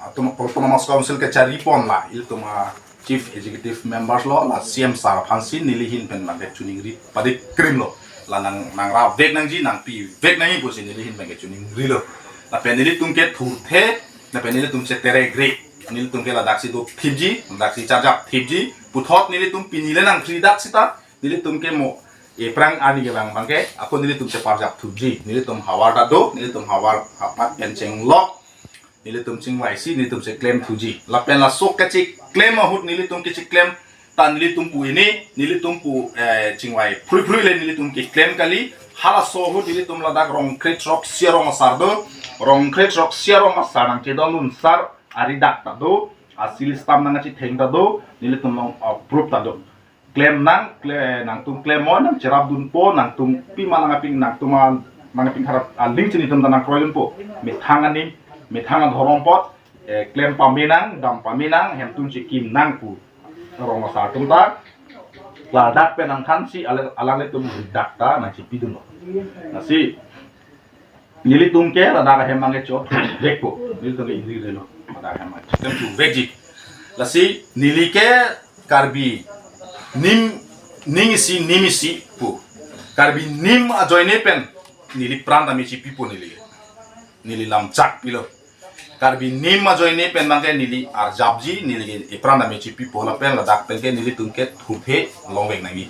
atum Autonomous Council kachari pon la ilitum a Chief Executive Members lo, la C M sir aphansi neli ahin pen abangke chiningri padikrimlo. La nang, nangrapvek nangji, nangpivek nangji pusi neli ahin abangke chiningrilo. Lapen nelitum kethurthe, lapen nelitum cheterekre, nelitum ke ladaksi dothipji, ladaksi charjapthipji, puthot nelitum pini le nangphri dak sita, nelitum ke mo aphrang arni kevang abangke, ako nelitum cheparjapthipji, nelitum havar ta do, nelitum havar hapat pen chenglok, nelitum chingvaisi, nelitum cheklemthuji. Lapen laso kacheklem ahut nelitum kacheklem ta nelitum pu ini, nelitum pu, eh, chingvai phruiphrui le nelitum keklem kali. Halaso ahut nelitum ladak rong krethrok sia rong asar do, rong krethrok sia rong asar nangchedondun sar ari dak ta do, a seal stamp nangkachetheng ta do, nelitum along approve ta do. Klem nang, kle-, nangtum klem mo, nangcherapdunpo, nangtum pima nangping, nangtum a, nangping harap aling si nelitum ta nangkroidunpo. Methang aning, methang adhorom apot, eh, klem pame nang, dam pame nang, hemtun chekim nang pu rong asar atum ta ladak pen nangthansi ala-, alanglitum dak ta nangchepidunlo. Lasi nelitum ke ladak ahem abangke chothuvekpo. Nelitum ke ingrirelo. Ladak ahem abangke chothuvekji. Lasi neli ke Karbi nim, ning isi nim isi pu. Karbi nim ajoine pen neli pran ta me chepipo neli. Neli lamchak pilo. Karbi nim ajoine pen abangke neli arjapji, neli ke ipran ta me chepipo lapen ladak pen ke nelitum kethurthe longvek nangji.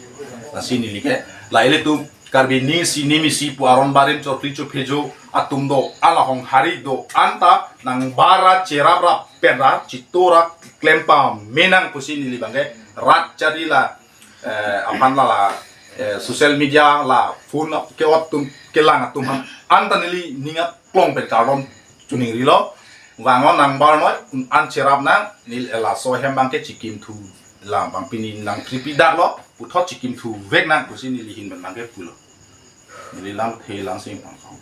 Lasi neli ke la ilitum Karbi ning isi nim isi pu aron barim chokri chophejo atum do-an, la honghari do-an ta nang bara cheraprap pen ra chitora klem pame nang pusi neli abangke rat chari la, eh, aphan la, la, eh, social media la phone ke-ot atum kelang atum aphan anta neli ning aklong pen kardom chiningrilo. Vangnon nang barnoi, an cherap nang, neli laso ahem abangke chekimthu, labang pini nangphripi daklo, puthot chekimthuvek nang pusi neli ahin pen abangke pulo. Neli Langthe Langsing Pangkang.